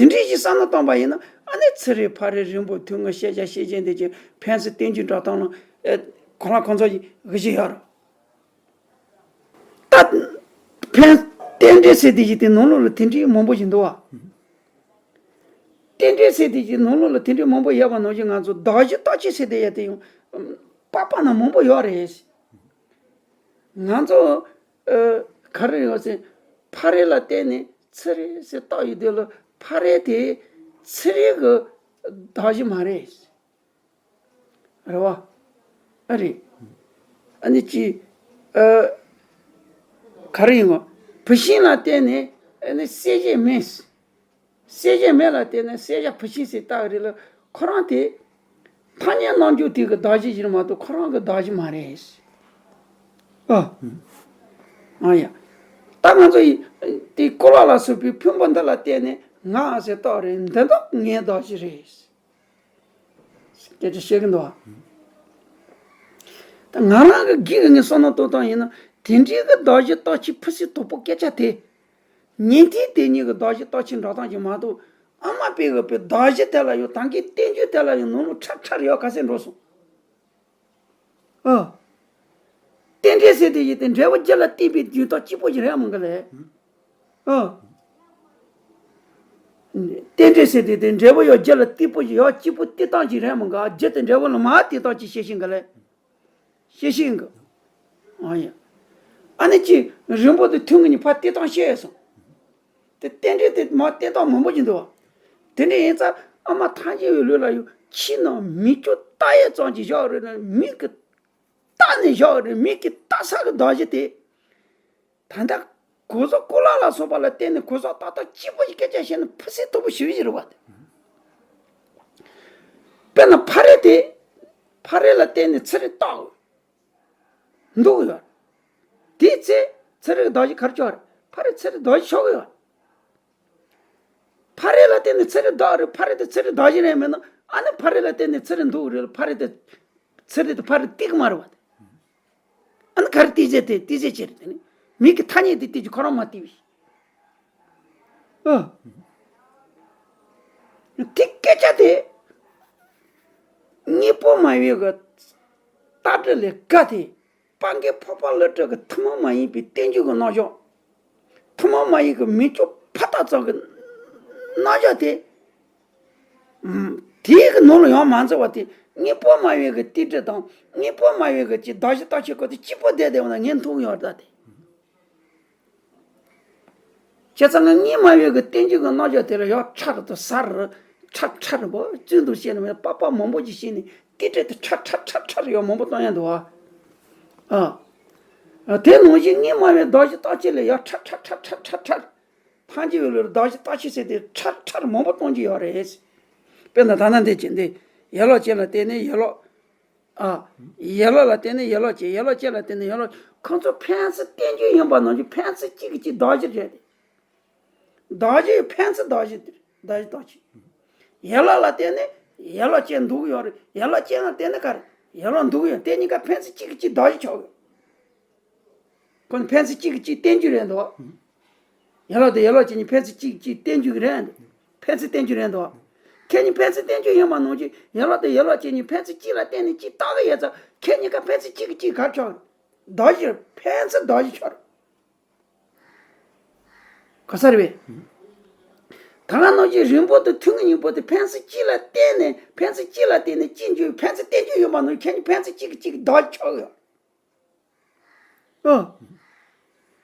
དེ་འདྲའི་ཞིག་བསམ་བློ་བཏང་པ་ཡིན་ན། ཨ་ནི་ཚེ་རིང་ཕ་རིང་རིང་པོ་ཐུང་ངུ་ཤེས་བྱ་ཤེས་བྱེད་འདི་ཅིག་ཕན་ཚུན་བསྟན་བཅོས་འགྲོ་སྟངས་ལ་ཨེ་ཁོ་རང་ཁོང་ཚོ་ཡི་གི་ཞིག་ཡོད་རེད། ད་ཕན་རྟེན་འབྲེལ་ཟེར་དེ་ཞིག་དེ་ནང་ལོགས་ལ་དེ་འདྲའི་མང་པོ་ཞིག་འདུག་བ། རྟེན་འབྲེལ་ཟེར་དེ་ཞིག་ནང་ལོགས་ལ་དེ་འདྲའི་མང་པོ་ཡོད་པ་ནང་བཞིན། ང་ཚོ་བདག་གཞན་བརྟག་དཔྱད་ཟེར་དེ་ཡ་དེ་ཡང་པགས་པ་ན་མང་པོ་ཡོད་རེད། ང་ཚོ་ཨ་ག་རེ་ཡོད་ཟེར། ཕ་རིང་ལ་བརྟེན་ནས་ཚེ་རིང་ཟེར་བཏགས་ཡོད་དུས་ལ། ཕ་རིང་དེ་ཚེ་རིང་གི་བདག་གཞན་མ་རེད། རེད་བ། ཨ་རེད། ཨ་ནི་ཅི། ཨ་ག་རེ་ཡིན་ངོ་། བུད་ཤིང་ལ་བརྟེན་ནས་ཨ་ནི་གསལ་བྱེད་མེ། གསལ་བྱེད་མེ་ལ་བརྟེན་ནས་གསལ་བྱ་བུད་ཤིང་ཟེར་བཏགས་རེད་ལ། ཁོ་རང་དེ་ཐ་སྙད་རྣམ་འཇོག་དེ་གི་བདག་གཞན་ཞིག་མ་གཏོགས་ཁོ་རང་གི་བདག་གཞན་མ་རེད། ཨ། ཨ་ཡ། ད་ང་ཚོ་ཡི་དེ་ཀོ་ལ་ལ་སོགས་པའི་ཕུང་པོ་འདི་ལ་བརྟེན་ནས་ང་ཟེར་བཏགས་རེད། འདི་དག་ངའི་བདག་གཞན་རེད། སྐད་ཆ་བཤད་གི་འདུག་བ། ད་ང་རང་གི་སྒེར་གྱི་ངས་བསམ་བློ་གཏོང་སྟངས་ཡིན་ན། དེ་འདྲའི་གི་བདག་གཞན་བརྟག་དཔྱད་ཕུན་སུམ་ཚོགས་པོ་སྐད་ཆ་དེ། ཉན་ཐོས་དེ་གཉིས་ཀྱི་བདག་གཞན་བརྟག་དཔྱད་འགྲོ་སྟངས་ཀྱི་མ་གཏོགས། ཨ་མ་པས་གི་པའི་བདག་གཞན་དེ་ལ་ཡང་ད་གིན་བསྟན་བཅོས་དེ་ལ་ཡང་ནང་ལོགས་ཁྲ་ཁྲ་རེ་ཡོད་ག་ཚད་འགྲོ་སོང་། ཨ། རྟེན་འབྲེལ་ཟེར་དེ་ཡིན་ཏེ་འབྲས་བུ་རྒྱུ་ལ་བརྟེན་པའི་རྒྱུ་དང་གཅིག་པོ་ཞིག་རེད་མ་གི་ལས། ཨ། རྟེན་འབྲེལ་ཟེར་དེ་དེ་འབྲས་བུ་ཡང་རྒྱུ་ལ་བརྟེན་པོ་ཞིག་ཡང་གཅིག་པོ་བརྟེན་སྟངས་ཅིག་རེད་མ་གི། རྒྱུ་དེ་འབྲས་བུ་ལ་མ་བརྟེན་སྟངས་ཅིག་ཤེས་ཤིང་གི་ལས། ཤེས་ཤིང་གི། ཨ་ཡ། ཨ་ནི་ཅི། རིང་པོ་དེ་ཐུང་ངུ་གཉིས་ཕར་བརྟེན་སྟངས་ཤེས་སོང་། དེ་རྟེན་འབྲེལ་དེ་མ་བརྟེན་སྟངས་མང་པོ་ཅིག་འདུག་བ། དེ་འདྲ་ཡིན་ཙང་ཨ་མ་ཐམས་ཅད་པའི་ལུས་ལ་ཡང་ཕྱི་ནང་མིག་ཆུ་ལྟ་ཡས་ཙམ་གྱིས་བཞག་རེད་ན། མིག་གིས་ལྟ་ནས་བཞག་རེད། མིག་གིས་ལྟ་ས་གི་བདག་གཞན་དེ། ད་ལྟ་གོ་ས་ཀོ་ལ་ལ་སོགས་པ་ལ་བརྟེན་ནས་གོ་ས་ཏག་ཏག་གཅིག་པོ་ཞིག་སྐད་ཆ་བཤད་ན་ཕུན་སུམ་ཚོགས་པོ་ཞེ་པོ་ཅིག་རེད་བ། དེ་དཔེར་ན་ཕ་རི་དེ། ཕ་རི་ལ་བརྟེན་ནས་ཚེ་རིང་བཏགས་འདུག་ཡོད། དེའི་ཚེ་ཚེ་རིང་གི་བདག་གཞན་ག་རེ་ཆགས་རེད། ཕ་རི་ཚེ་རིང་བདག་གཞན་ཆགས་ཀྱི་ཡོད། ཕ་རི་ལ་བརྟེན་ནས་ཚེ་རིང་བདག་རེད། ཕ་རི་དེ་ཚེ་རིང་བདག་གཞན་རེད་མིན་ན། ཨ་ནི་ཕ་རི་ལ་བརྟེན་ནས་ཚེ་རིང་འདུག་རེད། ཕ་རི་དེ་ཚེ་རིང་དེ་ཕ་རི་བརྟེན་གི་མ་རེད་བ། དེ་ཨ་ནི་ག་རེ་བརྟེན་ཟེར་དེ་བརྟེན་ཟེར་ཅི་རེད། དེ་ནི་མིག་གི་ཐ་སྙད་དེ་བརྟེན་གྱི་ཁོ་རང་མ་བརྟེན་པའི། ཨ། དེ་སྐད་ཆ་དེ་དངོས་པོ་སྨྲ་བའི་གི་ལྟ་གྲུབ་ལས་བརྒལ་ཏེ། སྤང་གི་འཕགས་པ་ཀླུ་སྒྲུབ་ཀྱི་ཐུན་མོང་མ་ཡིན་པའི་བསྟན་བཅོས་ཀྱི་རྣམ་གཞག་ཐུན་མོང་མ་ཡིན་གྱི་མིག་ཆུ་ཕ་ཏག་ཙམ་གྱི་རྣམ་གཞག་དེ། ཨམ། དེའི་གི་ནང་ལ་ཡང་མ་འཛུལ་བ་དེ། དངོས་པོ་སྨྲ་བའི་གི་བསྟན་བཅོས་དང་དངོས་པོ་སྨྲ་བའི་གི་ཅིག་བདག་གཞན་བརྟག་དཔྱད་སྐོར་དེ་གཅིག་པོ་བསྡད་བསྡད་པ་ན་ངས་མཐོང་ཡོད་ད་དེ། བྱས་ཙང་ངས་དངོས་སྨྲ་བའི་གི་བསྟན་བཅོས་ཀྱི་རྣམ་གཞག་དེ་ལ་ཡང་ཁྲ་རུ་དང་ཟ་རུ། ཁྲ་ཁྲ་རུ་བོ་བཙུན་དུ་བཤད་ནས་མེད་པ་པ་མང་པོ་ཞིག་བཤད་ནས་དེ་འདྲ་དེ་ཁྲ་ཁྲ་ཁྲ་ཁྲ་རུ་ཡང་མང་པོ་བཏང་ཡ་འདུག་ཨ། ཨ། དེ་ནང་བཞིན་དངོས་སྨྲ་བའི་བདག་གཞན་བརྟག་དཔྱད་ལ་ཡང་ཁྲ་ཁྲ་ཁྲ་ཁྲ་ཁྲ་ཁྲ། ཐམས་ཅད་པའི་ལུས་ལ་བདག་གཞན་བརྟག་དཔྱད་ཟེར་དེ་ཁྲ་ཁྲ་རུ་མང་པོ་གཏོང་གི་ཡོད་རེད། དཔེར་ན་ད་ལྟ་འདི་ཅི་འདི། ཡན་ལག་ཅན་ལ་བརྟེན་ནས་ཡན་ལག་ཨ། ཡན་ལག་ལ་བརྟེན་ནས་ཡན་ལག་ཅན། ཡན་ལག་ཅན་ལ་བརྟེན་ནས་ཡན་ལག་ཁོང་ཚོ་ཕན་ཚུན་བསྟན་བཅོས་ཡིན་པ་ནང་བཞིན་ཕན་ཚུན་གཅིག་གིས་གཅིག་བདག་གཞན་རེད་དེ། བདག་གཞན་ཕན་ཚུན་བདག་གཞན་དེ་བདག་གཞན་བརྟག་དཔྱད། ཡན་ལག་ལ་བརྟེན་ནས་ཡན་ལག་ཅན་འདུག་ཡོད་རེད། ཡན་ལག་ཅན་ལ་བརྟེན་ནས་ག་རེ་ཡན་ལག་འདུག་ཡོད། དེ་གཉིས་ཀ་ཕན་ཚུན་གཅིག་གིས་གཅིག་བདག་གཞན་ཆགས་ཡོད། ཁོ་ནི་ཕན་ཚུན་གཅིག་གིས་གཅིག་བསྟན་བཅོས་རེད་འདུག་ཡན་ལག་དང་ཡན་ལག་ཅན་གཉིས་ཕན་ཚུན་གཅིག་གིས་གཅིག་བསྟན་བཅོས་རེད་འདུག་ཕན་ཚུན་བསྟན་བཅོས་རེད་འདུག་ཁྱེད་གཉིས་ཕན་ཚུན་བསྟན་བཅོས་ཡིན་པ་ནང་བཞིན་ཡན་ལག་དང་ཡན་ལག་ཅན་གཉིས་ཕན་ཚུན་གཅིག་ལ་བརྟེན་ནས་གཅིག་བརྟག་གི་ཡོད་ཙང་ཁྱེད་གཉིས་ཀ་ཕན་ཚུན་གཅིག་གིས་གཅིག་ག་རེ་ཆགས། བདག་གཞན། ཕན་ཚུན་བདག་གཞན་ཆགས། ག་ས་རེད་པས། ད་ག་ནང་བཞིན་རིང་པོ་དང་ཐུང་ངུ་གཉིས་པོ་དེ་ཕན་ཚུན་གཅིག་ལ་བརྟེན་ནས་ཕན་ཚུན་གཅིག་ལ་བརྟེན་ནས་གཅིག་འཇུག་ཕན་ཚུན་བསྟན་བཅོས་ཡོད་པ་ནང་ཁྱེད་གཉིས་ཕན་ཚུན་གཅིག་གིས་གཅིག་བདག་གཞན་ཆགས་ཡོད། ཨ།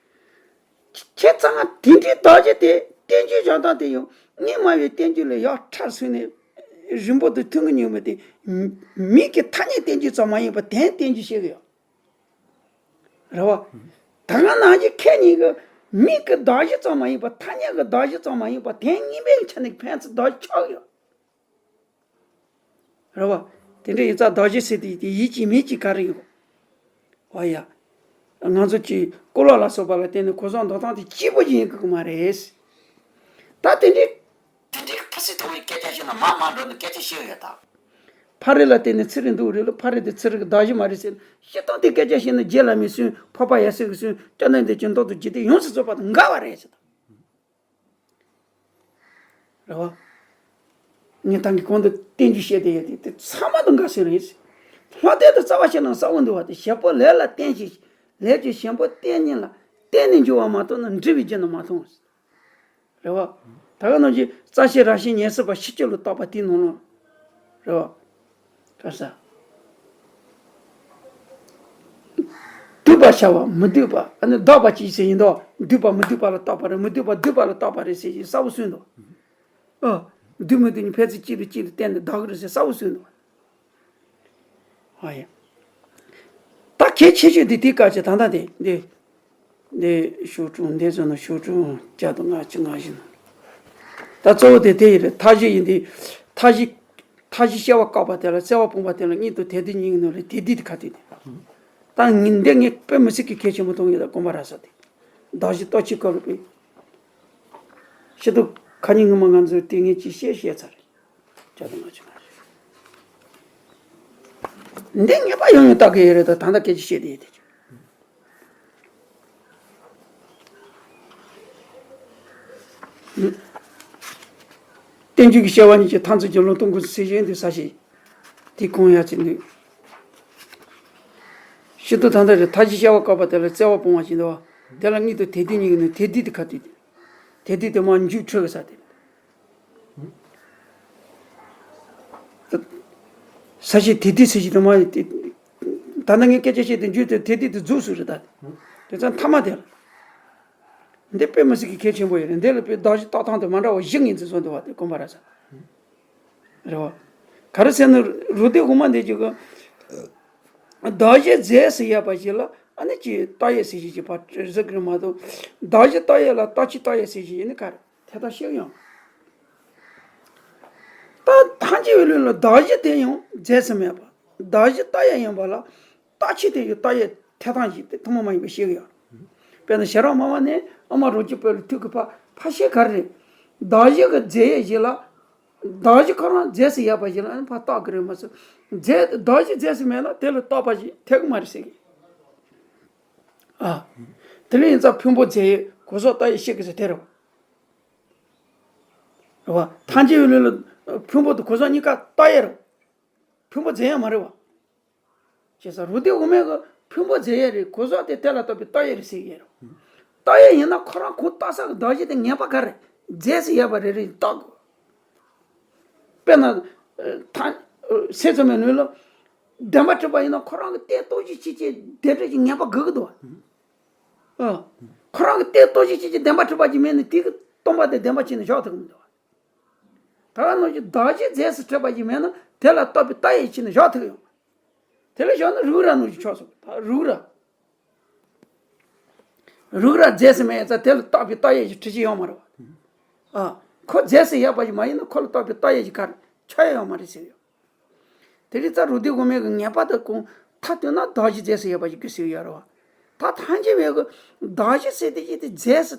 ཁྱེད་ཚང་མ་དེ་འདྲའི་བདག་གཞན་དེ་བསྟན་བཅོས་བྱ་སྟངས་དེ་ཡང་དངོས་སྨྲ་བའི་བསྟན་བཅོས་ལས་ཡར་ཁྲ་སོང་ནས་རིང་པོ་དང་ཐུང་ངུ་གཉིས་པོ་དེ་མིག་གི་ཐ་སྙད་བསྟན་བཅོས་ཙམ་མ་ཡིན་པར་དོན་བསྟན་བཅོས་བྱེད་ཀྱི་ཡོད། རེད་བ། ད་ག་ནང་བཞིན་ཁྱེད་གཉིས་ཀྱི་མིག་གི་བདག་གཞན་ཙམ་མ་ཡིན་པར་ཐ་སྙད་ཀྱི་བདག་གཞན་ཙམ་མ་ཡིན་པར་དོན་དངོས་པོའི་ཆ་ནས་ཕན་ཚུན་བདག་གཞན་ཆགས་ཡོད། རེད་བ། དེ་འདྲ་ཡིན་ཙང་བདག་གཞན་ཟེར་དེ་དེ་ཡིད་ཀྱི་མིག་ཀྱི་ག་རེ་ཡོད། འོ་ཡ། ང་ཚོ་གཅིག་ཀོ་ལ་ལ་སོགས་པ་ལ་བརྟེན་ནས་གོ་ས་འདོན་སྟངས་དེ་གཅིག་པོ་ཡིན་དགོས་ཀྱི་མ་རེད། ད་དེ་འདྲའི། དེ་འདྲའི་ཕུན་སུམ་ཚོགས་པའི་སྐད་ཆ་བཤད་ན་མ་མ་འགྲོ་ནས་སྐད་ཆ་བཤད་ཡོད་ད། ཕ་རི་ལ་བརྟེན་ནས་ཚེ་རིང་འདུག་རེད་ལ། ཕ་རི་དེ་ཚེ་རིང་གི་བདག་གཞན་མ་རེད་ཟེར་ན། སྤྱིར་བཏང་དེ་སྐད་ཆ་བཤད་ན་རྗེ་བླ་མའི་གསུང་འཕགས་པ་ཡབ་སྲས་ཀྱི་གསུང་སྐྱབས་གནས་འདི་ཀྱི་མདོ་དང་རྒྱུད་སྡེ་ཡོངས་སུ་རྫོགས་པ་དང་འགལ་བ་རེད་ཟེར་ད། རེད་བ། ངས་ད་གིན་གོང་དུ་བསྟན་བཅོས་བཤད་དེ་ཡོད་དེ་དེ་ཚང་མ་དང་འགའ་ཞིག་རེད། ལྷ་དོན་དུ་རྩ་བ་ཤེས་ན་གསལ་བོ་འདུག་བ། དེ་བྱེད་པོ་ལས་ལ་བརྟེན་ཞིང་། ལས་ཀྱི་བྱེད་པོ་རྟེན་ཉིད་ལ་བརྟེན་ནས་འགྱུར་བ་མ་གཏོགས་ན་འབྲས་བུའི་རྒྱུ་ནི་མ་མཐོང་། རེད་བ། ད་ག་ནང་བཞིན་རྩ་ཤེ་རང་བཞིན་ཉན་སྲིད་པ་ཕྱི་ཕྱོགས་ལ་བརྟག་པ་དེའི་ནང་ལ། རེད་བ། ག་ས། འདུས་པ་བྱ་བ་མི་འདུས་པ་ཨ་ནི་བདག་པ་ཅིག་ཟེར་ཡིན་དོ། འདུས་པ་མི་འདུས་པ་ལ་བརྟག་པ་རེད། མི་འདུས་པ་འདུས་པ་ལ་བརྟག་པ་རེད་ཟེར་ཞིང་གསལ་བོ་གསུངས་འདུག་ཨ། འདུས་མི་འདུས་གཉིས་ཕན་ཚུན་གཅིག་ལ་གཅིག་ལ་བརྟེན་ནས་བདག་གི་རེད་ཟེར་གསལ་བོ་གསུངས་འདུག་ཨ་ཡ། ད་གལ་ཆེ་ཤོས་འདི་དེའི་སྐབས་ཀྱི་ད་ལྟ་དེ་འདི། འདི་ཤོག་གྲངས་འདི་ཚོ་ནི་ཤོག་གྲངས་བརྒྱ་དང་ལྔ་བཅུ་ང་བཞི་ནི། ད་གཙོ་བོ་དེ་དེ་ཡིན་རེད། མཐའ་བཞི་ཡིན་དེ། མཐའ་བཞི། མཐའ་བཞི་བྱ་བ་བཀག་པ་དེ་ལ་བཙལ་བ་སྤོང་བ་དེ་ལ་གཉིས་དང་དེ་དུས་གཉིས་ཀྱི་ནང་ལས་དེ་དུས་དེ་ཁ་དུས་དེ། ད་ངས་འདི་ངས་དཔེ་མི་སྲིད་ཀྱི་གལ་ཆེན་པོ་མཐོང་གི་ད་དགོངས་པ་རག་ས་དེ། བདག་གཞན་བརྟག་བཅས་སྐབས་ལ་དཔེ། ཤི་དུ་ཁ་ཉིན་ངོ་མ་ང་ཚོས་དེ་ངས་ཅིག་བཤད་བཤད་ཚར་རེད། བརྒྱ་དང་ལྔ་བཅུ་ང་བཞི། འདི་ངེས་པ་ཡོང་ཡོང་བརྟག་གི་ཡོད་རེད་ད་ད་ལྟ་སྐད་ཆ་བཤད་དེ་ཡོད་དེ། བསྟན་བཅོས་ཀྱི་བྱ་བ་གཉིས་ཀྱི་མཐའ་མཚམས་ཀྱི་ལུང་སྟོན་ཀུན་གསལ་བཞིན་དུ་ས་ཞིག་དེ་ཁོང་ཡ་ཅིག་འདུག་ཤི་དུ་ད་ལྟ་རེད། མཐའ་བཞི་བྱ་བ་བཀག་པ་དེ་ལ་བཙལ་བ་སྤོང་བ་ཞིག་འདུག་བ། དེ་ལ་གཉིས་དང་དེ་དུས་གཉིས་ཀྱི་ནི་དེ་དུས་དེ་ཁ་དུས་དེ། དེ་དུས་དེ་མ་མཇུག་འཕྲོད་ཀྱི་ས་དེ། ས་གཞི་དེ་དུས་ས་གཞི་དུ་མ་ཡིན་ཏེ། ད་ནི་ངས་སྐད་ཆ་བཤད་དེ་འཇུས་ཏེ་དེ་དུས་དེ་རྫོགས་སུ་རེད་ད། དེ་ཚོ་མཐའ་མ་དེ་ལ། འདི་དཔེ་མི་སྲིད་ཀྱི་གལ་ཆེན་པོ་ཡོད་རེད། འདི་ལ་དཔེ་བདག་གཞན་བརྟག་སྟངས་དེ་མ་འདྲ་བ་བཞི་ངེས་འཛིན་བཟོ་འདུག་བ་དེ་དགོངས་པ་རག་ས། རེད་བ། ག་རེ་ཟེར་ན་རུ་སྡེ་དབུ་མ་འདི་གཅིག་གི་བདག་གཞན་རྫས་སུ་ཡོད་པ་ཞིག་ལ་ཨ་ནི་ཅིག་བརྟག་ཡས་ཟེར་ཞིག་ཅིག་ཕར་གཟིགས་ཀྱི་མ་གཏོགས་བདག་གཞན་བརྟག་ཡས་ལ་བརྟག་ཅིང་བརྟག་ཡས་ཟེར་ཞིག་ཡིན་ནི་ག་རེ། དེ་ལྟར་ཤེས་ཡོང་། ད་ཐམས་ཅད་པའི་ལུགས་ལ་བདག་གཞན་དེ་ཡང་རྫས་སུ་མེད་པ། བདག་གཞན་བརྟག་ཡས་ཡིན་པ་ལ་བརྟག་ཅིང་དེ་ཡི་བརྟག་ཡས་ཐེ་ཐང་ཞིག་དེ་ཐུན་མོང་མ་ཡིན་པའི་ཤེས་ཀྱི་ཡོད། དཔེར་ན་ཤེས་རབ་སྨྲ་བ་ནས་ཨ་མ་རོ་གཅིག་པོ་ལ་ཐུག་གི་ཕ་ཕ་ཤེས་ག་རེ་རེད། བདག་གཞན་གྱི་རྫས་ཡས་ཞིག་ལ། བདག་གཞན་ཁོ་རང་རྫས་སུ་ཡོད་པ་ཞིག་ལ་ཨ་ནི་ཕར་བརྟག་གི་རེད་མ་ཟད། རྫས་བདག་གཞན་རྫས་སུ་མེད་ན་དེ་ལ་བརྟག་པ་ཞིག་ཐེག་གི་མ་རེད་ཟེར་གི། ཨ། དེ་ལས་ཡིན་ཙང་ཕུང་པོ་རྫས་ཡོད་གོ་ས་བརྟག་ཡས་ཤེས་ཀྱི་ཟེར་དེ་རེད་བ། རེད་བ། ཐམས་ཅད་པའི་ལུགས་ལ་ཕུང་པོ་དང་གོ་ས་གཉིས་ཀ་བརྟག་ཡས་རེད། ཕུང་པོ་རྫས་ཡོད་མ་རེད་བ། བྱས་ཙང་རུ་སྡེ་དབུ་མའི་གི་ཕུང་པོ་རྫས་ཡོད་རེད་གོ་ས་དེ་དེ་ལ་བརྟག་པའི་བརྟག་ཡས་རེད་ཟེར་གི་ཡོད་རེད། བརྟག་ཡས་ཡིན་ན་ཁོ་རང་ཁོ་བརྟག་ས་གི་བདག་གཞན་དེ་ངེས་པ་ག་རེ་རྫས་སུ་ཡོད་པ་རེ་རེ་བརྟག་དགོས། དཔེར་ན། ཐ། སེམས་ཙམ་པའི་ལུགས་ལ། བདེན་པ་གྲུབ་པ་ཡིན་ན་ཁོ་རང་གི་རྟེན་རྟོགས་གཞི་ཅིག་ཅིག་བདེན་འབྲས་ཀྱི་ངེས་པ་དགོས་ཀྱི་འདུག་བ། ཨ། ཁོ་རང་གི་རྟེན་རྟོགས་གཞི་ཅིག་ཅིག་བདེན་པ་གྲུབ་པ་ཅིག་མེད་ན་དེ་གི་སྟོང་པ་དེ་བདེན་པ་ཅིག་ནི་བཞག་ཐུབ་ཀྱི་མི་འདུག་བ། ད་ག་ནང་བཞིན་བདག་གཞན་རྫས་སུ་གྲུབ་པ་ཅིག་མེད་ན་དེ་ལ་བརྟག་པའི་བརྟག་ཡས་ཅིག་ནི་བཞག་ཐུབ་ཀྱི་ཡོད། དེ་ལ་བཞག་ན་རིགས་ར་ནང་བཞིན་ཆགས་སོང་ད་རིགས་ར། རིགས་ར་རྫས་སུ་མེད་ཙང་དེ་ལ་བརྟག་པའི་བརྟག་ཡས་ཀྱི་འཁྲི་ཆ་ཡོད་མ་རེད་བ། ཨ། ཁོ་རྫས་སུ་ཡོད་པ་ཞིག་མ་ཡིན་ན་ཁོ་ལ་བརྟག་པའི་བརྟག་ཡས་ཀྱི་ག་རེ་ཆ་ཡ་ཡོད་མ་རེད་ཟེར་ཡོད། དེ་རིང་ཙང་རུ་སྡེ་དབུ་མའི་གི་ངེས་པ་དང་གོང་མཐའ་བསྟུན་ན་བདག་གཞན་རྫས་སུ་ཡོད་པ་ཞིག་དགོས་ཟེར་ཡོད་རེད་བ། ད་ཐམས་ཅད་པའི་གི་བདག་གཞན་ཟེར་དེ་ཅི་དེ་རྫས་སུ་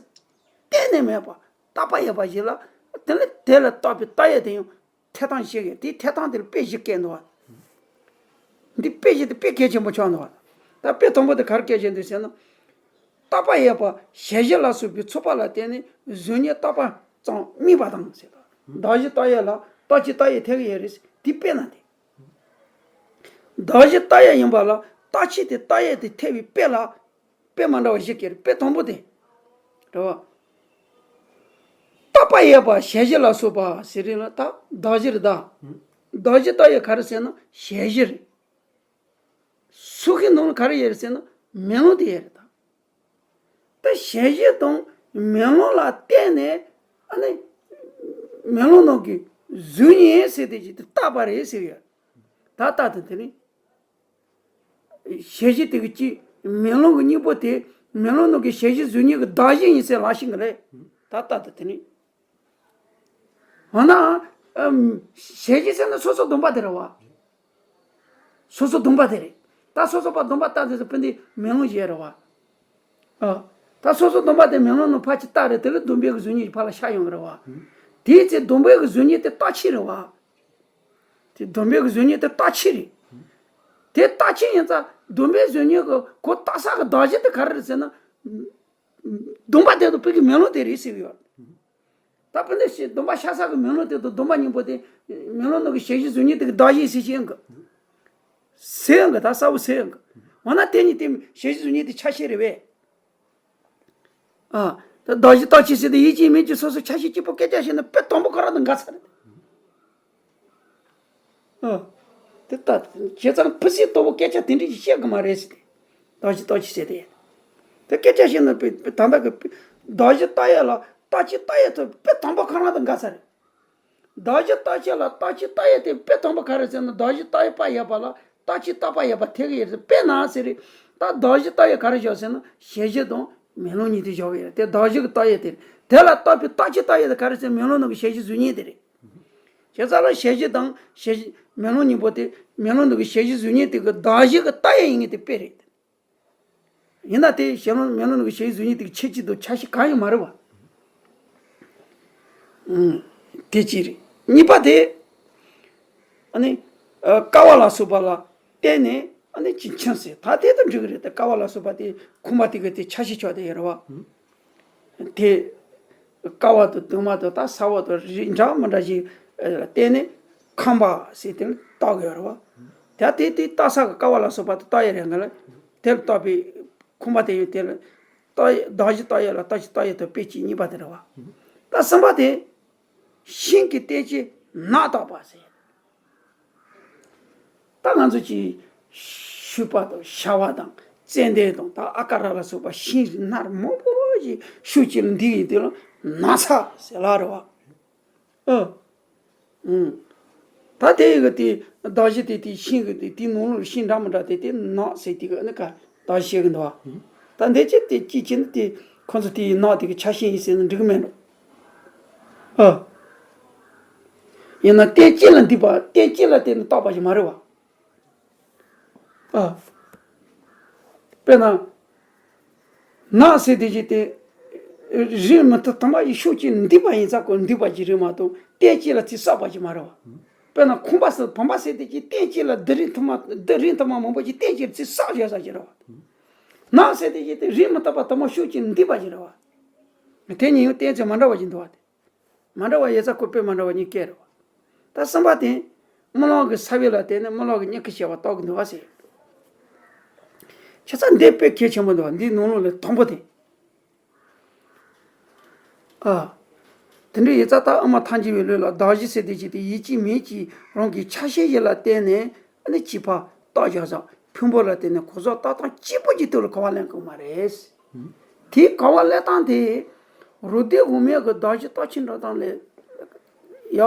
གཏན་ནས་མེད་པ་བརྟག་པ་ཡོད་པ་ཞིག་ལ་དེ་ལ་དེ་ལ་བརྟག་པའི་བརྟག་ཡས་དེ་ཡང་། ཐེ་ཐང་ཤེས་ཀྱི་དེའི་ཐེ་ཐང་དེར་དཔེ་བཞི་བཀལ་འདུག་བ། འདི་དཔེ་བཞི་དེ་དཔེ་གལ་ཆེན་པོ་ཆགས་འདུག་བ། ད་དཔེ་དང་པོ་དེ་ག་རེ་བཀལ་བཞིན་འདུག་ཟེར་ན། བརྟག་པ་ཡོད་པ་ཞལ་བཞི་ལ་སོགས་པའི་ཚོགས་པ་ལ་བརྟེན་ནས་གཟུགས་བརྙན་བརྟག་པ་ཙམ་དམིགས་པ་དང་ཟེར་ད། བདག་གཞན་བརྟག་ཡས་ལ་བརྟག་ཅིང་བརྟག་ཡས་ཐེག་ཡོད་རེད་དེ་དཔེ་ན་དེ། བདག་གཞན་བརྟག་ཡས་ཡིན་པ་ལ་བརྟག་ཅིང་དེ་བརྟག་ཡས་དེ་ཐེག་པའི་དཔེ་ལ། དཔེ་མ་འདྲ་བ་བཞི་སྐྱེ་རེད། དཔེ་དང་པོ་དེ། རེད་བ། བརྟག་པ་ཡོད་པ་ཞལ་བཞི་ལ་སོགས་པ་ཟེར་རེད་ལ་ད་བདག་བཞི་རེད་ད། བདག་བཞི་བརྟག་ཡས་ག་རེ་ཟེར་ན་ཞལ་བཞི་རེད། སོ་སོའི་ནང་ལ་ག་རེ་ཡོད་རེད་ཟེར་ན་མེ་ལོང་དེ་ཡོད་རེད་ད། ད་ཞལ་བཞི་དང་མེ་ལོང་ལ་བརྟེན་ནས་ཨ་ནི་མེ་ལོང་ནང་གི་གཟུགས་བརྙན་ཟེར་དེ་ཅིག་དེ་བརྟག་པ་རེད་ཟེར་ཡོད། ད་ལྟ་དེ་དེ་ནི། ཞལ་བཞི་དེ་གི་གཅིག་མེ་ལོང་གི་སྙིང་པོ་དེ་མེ་ལོང་ནང་གི་ཞལ་བཞི་གཟུགས་བརྙན་གྱི་བདག་བཞི་ཡིན་ཟེར་ལབ་ཤེས་ཀྱི་རེད། ད་ལྟ་དེ་དེ་ནི། འོ་ན། ཨམ། ཞལ་བཞི་ཟེར་ན་སོ་སོ་སྡོམ་པ་དེ་རེད་བ། སོ་སོ་སྡོམ་པ་དེ་རེད། ད་སོ་སོ་པ་སྡོམ་པ་ལྟ་དེ་ཚོ་སྤུན་ཟླའི་མེ་ལོང་བཞི་རེད་བ། ཨ། ད་སོ་སོ་སྡོམ་པ་དེ་མེ་ལོང་ནང་ཕར་ཅིག་བལྟ་རེད་དེ་ལས་སྡོམ་པའི་གི་གཟུགས་བརྙན་ཕར་ལ་ཤར་ཡོང་གི་རེད་བ། དེའི་ཚེ་སྡོམ་པའི་གི་གཟུགས་བརྙན་དེ་རྟག་ཕྱིས་རེད་བ། དེ་སྡོམ་པའི་གི་གཟུགས་བརྙན་དེ་རྟག་ཕྱིས་རེད། དེ་རྟག་ཕྱིས་ཡིན་ཙང་སྡོམ་པའི་གཟུགས་བརྙན་གི་གོ་རྟགས་གསལ་གི་གདགས་གཞི་དེ་ག་རེ་རེད་ཟེར་ན། སྡོམ་པ་དེ་དང་སྤུན་གྱི་མེ་ལོང་དེ་རེད་ཟེར་གི་ཡོད། ད་ ད་དཔེར་ན་ཞེས་སྡོམ་པ་ཤ་ཟ་གི་མེ་ལོང་དེ་དང་སྡོམ་པ་གཉིས་པོ་དེ་མེ་ལོང་ནང་གི་ཞལ་བཞེས་གཟུགས་བརྙན་དེ་གི་གདགས་གཞི་ཟེར་ཤེས་ཡོང་གི། ཟེར་ཡོང་གི། ད་གསལ་པོ་ཟེར་ཡོང་གི། འོ་ན་དེ་གཉིས་དེ་ཞལ་བཞེས་གཟུགས་བརྙན་དེ་ཆ་ཤས་རེད་པས། ཨ། ད་གདགས་གཞི་རྟག་གཅིག་ཟེར་དུས་ཡིད་ཀྱིས་མིང་གཅིག་སོ་སོ་ཆ་ཤས་གཅིག་པོ་སྐད་ཆ་བཤད་ན་དཔེ་དང་པོ་ཁོ་རང་དང་འགལ་ཚར་རེད། ཨ། དེ་ལྟ་བྱས་ཙང་ཕུ་སི་ལྟ་བུ་སྐད་ཆ་དེ་འདྲ་ཞིག་བཤད་གི་མ་རེད་ཟེར་ཏེ། གདགས་གཞི་རྟག་གཅིག་ཟེར་ཏེ། དེ་སྐད་ཆ་བཤད་ན་དཔེ་དཔེ་ད་ལྟ་གི་གདགས་གཞི་རྟག་ཡོད་ལ་རྟག་གཅིག་རྟག་ཡོད་དུ་དཔེ་དང་པོ་ཁོ་རང་དང་འགལ་ཚར་རེད། གདགས་གཞི་རྟག་གཅིག་ལ་རྟག་གཅིག་རྟག་ཡོད་དེ་དཔེ་དང་པོ་ག་རེ་ཟེར་ན་གདགས་གཞི་རྟག་ཡོད་པ་ཡོད་པ་ལ་རྟག་གཅིག་རྟག་པ་ཡོད་པ་ཐེ་གི་ཡོད་ཟེར། དཔེར་ན་ཟེར་རེད། ད་གདགས་གཞི་རྟག་ཡོད་ག་རེ་བཞག་ཟེར་ན་ཞལ་བཞེས་དང་མེ་ལོང་གཉིས་དེ་བཞག་གི་ཡོད་རེད། དེ་གདགས་གཞི་གི་རྟག་ཡོད་དེ་རེད། དེ་ལ་རྟག་པའི་རྟག་གཅིག་རྟག་ཡོད་དེ་ག་རེ་ཟེར་མེ་ལོང་ནང་གི་ཞལ་བཞེས་གཟུགས་བརྙན་དེ་རེད། བྱས་ཙང་ལ་ཞལ་བཞེས་དང་ཞལ་བཞེས་མེ་ལོང་གཉིས་པོ་དེ་མེ་ལོང་ནང་གི་ཞལ་བཞེས་གཟུགས་བརྙན་དེ་གི་གདགས་གཞི་གི་རྟག་ཡོད་ཡིན་ངེས་དེ་དཔེ་རེད། ཡིན་ན་དེ་ཞལ་ལུང་མེ་ལོང་གི་ཞལ་བཞེས་གཟུགས་བརྙན་དེ་གི་ཁྱད་ཆོས་དང་ཆ་ཤས་གང་ཡང་མ་རེད་བ། ཨུམ། དེ་གཅིག་རེད། གཉིས་པ་དེ། ཨ་ནི། ཨ། ཀ་བ་ལ་སོགས་པ་ལ་བརྟེན་ནས་ཨ་ནི་ཅི་འཆིང་ཟེར། ད་དེ་ལྟར་འགྲིག་གི་རེད། དེ་ཀ་བ་ལ་སོགས་པ་དེ་ཁུངས་མ་དེ་གི་དེ་ཆ་ཤས་ཆོག་དེ་ཡོད་རེད་བ། དེ། ཀ་བ་དང་དུ་མ་དང་ད་ས་བ་དང་རིགས་འདྲ་མི་འདྲ་ཞིག་ཨ། བརྟེན་ནས་ཁམས་པ་ཟེར་དེ་ལ་བཏགས་ཡོད་རེད་བ། ད་དེ་དེ་བཏགས་ས་གི་ཀ་བ་ལ་སོགས་པ་དེ་བཏགས་ཡོད་རེད་ག་ལ། དེ་ལ་བཏགས་པའི་ཁུངས་པ་དེ་ཡོད་དེ་ལ། བཏགས་གདགས་གཞི་བཏགས་ཡོད་ལ་རྟག་གཅིག་རྟག་ཡོད་དང་དཔེ་གཅིག་གཉིས་པ་དེ་རེད་བ། ད་གསུམ་པ་དེ། ཤིང་གི་རྟེན་ཅན་ནགས་བཏགས་པ་ཟེར། ད་ང་ཚོ་གི་ཤུག་པ་དང་ཤ་བ་དང་ཙན་དན་དང་ད་ཨ་ཀ་ར་ལ་སོགས་པ་ཤིང་སྣ་མང་པོ་ཞིག་ཤུགས་ཀྱིས་འདི་ཡི་དེ་ལ་ནགས་ཚལ་ཟེར་ལ་རེད་བ། ཨ། ཨུམ། ད་དེ་ཡི་གི་དེ་གདགས་གཞི་དེ་དེ་ཤིང་གི་དེ་དེའི་ནང་ལོགས་ཤིང་འདྲ་མི་འདྲ་དེ་དེ་ནགས་ཟེར་དེ་གི་ཨ་ནི་ཀ་གདགས་གཞི་བྱེད་གི་འདུག་བ། ད་འདི་ཅི་དེ་ཅི་བྱེད་ན་དེ་ཁོ་ཚོ་དེ་ཡི་ནགས་དེ་གི་ཆ་ཤས་ཡིན་ཟེར་ན་འགྲིག་གི་མེད་འགྲོ། ཨ། ཡིན་ན་རྟེན་གཅིག་ལ་འདུས་པ་རྟེན་གཅིག་ལ་བརྟེན་ནས་བཏགས་པ་ཞིག་མ་རེད་བ། ཨ། དཔེར་ན། ནགས་ཟེར་དེ་ཅི་སྟེ། རིགས་མི་མཐུན་མཐུན་པ་ཡི་ཤུགས་ཀྱིས་འདུས་པ་ཡིན་ཙང་ཁོ་འདུས་པ་ཅིག་རེད་མ་གཏོགས་རྟེན་གཅིག་ལ་དེ་བསགས་པ་ཅིག་མ་རེད་བ། དཔེར་ན་ཁང་པ་ཟེར་བུམ་པ་ཟེར་དེ་ཅི་རྟེན་གཅིག་ལ་རྡུལ་རིས་མཐུན་མ་རྡུལ་རིས་མཐུན་མ་མང་པོ་ཅིག་རྟེན་གཅིག་ལ་དེ་བསགས་བཞག་ས་ཅིག་རེད་བ། ནགས་ཟེར་དེ་ཅི་སྟེ་རིགས་མི་མཐུན་པ་མཐུན་པ་ཤུགས་ཀྱིས་འདུས་པ་ཅིག་རེད་བ། དེ་གཉིས་ཡང་རྟེན་ཅིག་མ་འདྲ་བ་ཅིག་འདུག་བ་དེ། མ་འདྲ་བ་ཡོད་ས་ཁོ་དཔེ་མ་འདྲ་བ་གཉིས་སྐད་རེད་བ། ད་གསུམ་པ་དེ། རྨི་ལམ་གྱི་ས་བོན་ལ་བརྟེན་ནས་རྨི་ལམ་གྱི་མྱུ་གུ་ཤར་བ་རྟོགས་ཀྱི་འདུག་བ་ཟེར། ཁྱེད་ཚ་འདི་དཔེ་གལ་ཆེན་པོ་འདུག་བ། འདིའི་ནང་ལོགས་ལས་དང་པོ་དེ། ཨ། དེ་འདྲ་ཡོད་ཙང་ད་དབུ་མ་ཐལ་འགྱུར་བའི་ལུགས་ལ་གདགས་གཞི་ཟེར་དེ་ཅི་སྟེ་ཡིད་ཀྱིས་མིང་གཅིག་རང་གི་ཆ་ཤས་ཤིག་ལ་བརྟེན་ནས་ཨ་ནི་བྱིས་པ་རྟགས་བཞག་ཙང་ཕུང་པོ་ལ་བརྟེན་ནས་གོ་ས་རྟགས་སྟངས་གཅིག་པུ་གཅིག་ཏུ་ལ་གོ་བ་ལེན་དགོས་མ་རེད། དེའི་གོ་བ་ལེན་སྟངས་དེ། རོ་ལྡེ་འོག་མའི་གི་གདགས་གཞི་རྟགས་ཅན་འགྲོ་སྟངས་ལས། ཡ།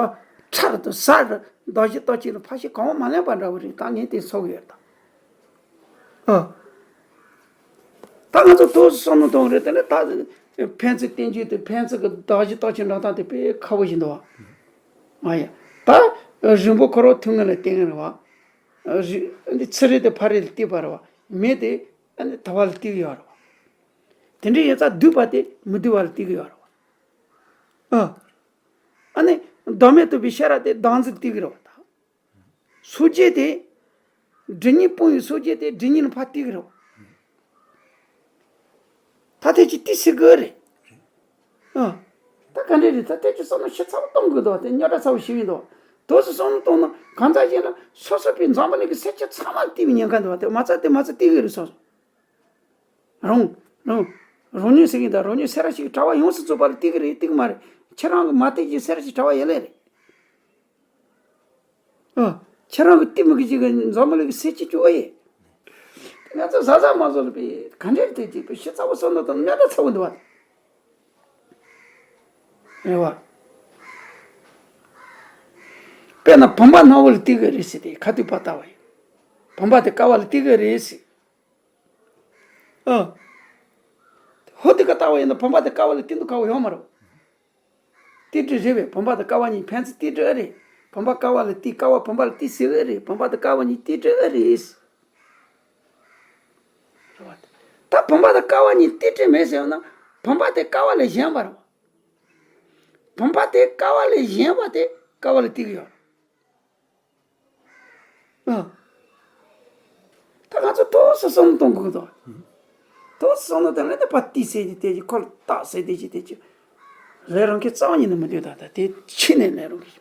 ཁྲ་རུ་དང་ཟ་རུ་གདགས་གཞི་རྟགས་ཅན་ལ་ཕར་ཞིག་གོ་བ་མ་ལེན་པ་འདྲ་བོ་རེད། ད་ངས་དེ་ཚོར་གི་ཡོད་ད། ཨ། ད་ང་ཚོ་ཏོག་ཙམ་བསམ་བློ་གཏོང་གི་རེད། དེ་ནས་ད་ཕན་ཚུན་བསྟན་རྒྱུ་དེ་ཕན་ཚུན་གྱི་གདགས་གཞི་རྟགས་ཅན་འགྲོ་སྟངས་དེ་དཔེ་ཁག་པོ་ཞིག་འདུག་བ། མ་ཡ། ད་རིང་པོ་ཁོ་རང་ཐུན་ངེས་ལ་བརྟེན་རེད་བ། རི་འདི་ཚུར་རེད་དེ་ཕར་རེད་ལ་བརྟེན་པ་རེད་བ། མེ་དེ་ཨ་ནི་དལ་བ་ལ་བརྟེན་གི་ཡོད་རེད་བ། དེ་འདྲ་ཡིན་ཙང་སྡུད་པ་དེ་མི་སྡུད་པ་ལ་བརྟེན་གི་ཡོད་རེད་བ། ཨ། ཨ་ནི་བདག་མེད་རྟོགས་པའི་ཤེས་རབ་དེ་བདག་འཛིན་ལ་བརྟེན་གི་རེད་བ་ད། སོ་སྐྱེ་དེ། སྒྲིབ་གཉིས་སྤོང་བའི་སོ་སྐྱེ་དེ་སྒྲིབ་གཉིས་ལ་ཕར་བརྟེན་གི་རེད་བ། ད་ཐེངས་ཀྱི་ཏི་སི་གི་རེད། ཨ། ད་ག་འདྲ་རེད། ད་ཐེངས་ཀྱི་བསམ་བློ་ཞིབ་ཚགས་པོ་གཏོང་དགོས་འདུག་དེ་རྙོག་དྲ་ཚ་པོ་ཞིག་ཡིན་འདུག་དོ་སི་བསམ་བློ་གཏོང་ན་གང་ཙམ་ཞིག་ན་སོ་སོ་པའི་འཛམ་བུ་གླིང་གི་སེམས་ཅན་ཚང་མ་ལ་བརྟེན་པའི་ཉེན་ཁ་འདུག་དེ་མ་ཚད་དེ་མ་ཚད་བརྟེན་གི་རེད་སོ་སོ། རང་རང་རང་ཉིད་ཟེར་གི་ད་རང་ཉིད་སེམས་རང་ཞིག་གྲྭ་བ་ཡོངས་སུ་རྫོགས་པ་ལ་བརྟེན་གི་རེད་བརྟེན་གི་མ་རེད། ཁྱེད་རང་གི་མ་བརྟེན་གྱི་སེམས་རང་ཞིག་གྲྭ་བ་ཡོད་ལེ་རེད། ཨ། ཁྱེད་རང་གི་གཏི་མུག་གི་ཅིག་གི་འཛམ་བུ་གླིང་གི་སེམས་ཅན་བཅུ་ཨེ་ཡིན། ང་ཚོ་ཟ་ཟ་མ་ཟོ་ལ་པའི་ག་འདྲ་རེད་དེ་ཅིག་པའི་ཞིབ་ཚགས་པོ་བསམ་བློ་བཏང་ན་རྙོག་དྲ་ཚ་པོ་འདུག་བ། རེད་བ། དཔེར་ན་བུམ་པ་ནག་པོ་ལ་བརྟེན་གི་རེད་ཟེར་ཏེ་ཁ་ཐུག་པ་ལྟ་བ་ཡིན། བུམ་པ་དེ་ཀ་བ་ལ་བརྟེན་གི་རེད་ཟེར། ཨ། ཧོ་དེ་ཀ་ལྟ་བ་ཡིན་ན་བུམ་པ་དེ་ཀ་བ་ལ་བརྟེན་དུ་ཁ་བ་ཡོང་མ་རེད། ཏི་ཏི་རེད་པས། བུམ་པ་དང་ཀ་བ་གཉིས་ཕན་ཚུན་ཏི་ཏི་ཨེ་རེད། བུམ་པ་ཀ་བ་ལ་ཏི་ཀ་བ་བུམ་པ་ལ་ཏི་ཟེར་ཨེ་རེད། བུམ་པ་དང་ཀ་བ་གཉིས་ཏི་ཏི་ཨེ་རེད། ད་བུམ་པ་དང་ཀ་བ་གཉིས་ཏི་ཏི་མེད་ཟེར་ན་བུམ་པ་དེ་ཀ་བ་ལས་གཞན་པ་རེད། བུམ་པ་དེ་ཀ་བ་ལས་གཞན་པ་དེ་ཀ་བ་ལ་ཏི་གི་ཡོད་རེད། ཨ། ད་ང་ཚོ་ཏོག་ཙམ་བསམ་བློ་གཏོང་དགོས་ཀྱི་འདུག་ཏོག་ཙམ་བསམ་བློ་བཏང་ན་ད་ཕར་ཏི་ཟེར་གྱི་དེ་གྱི་ཁོ་ལ་ཏ་ཟེར་དེ་གྱི་དེ་གྱི། ལས་རང་གི་རྩ་བ་ཉིད་ནས་མི་འདོད་ད། ད་དེ་ཕྱི་ནས་ལས་རང་གི་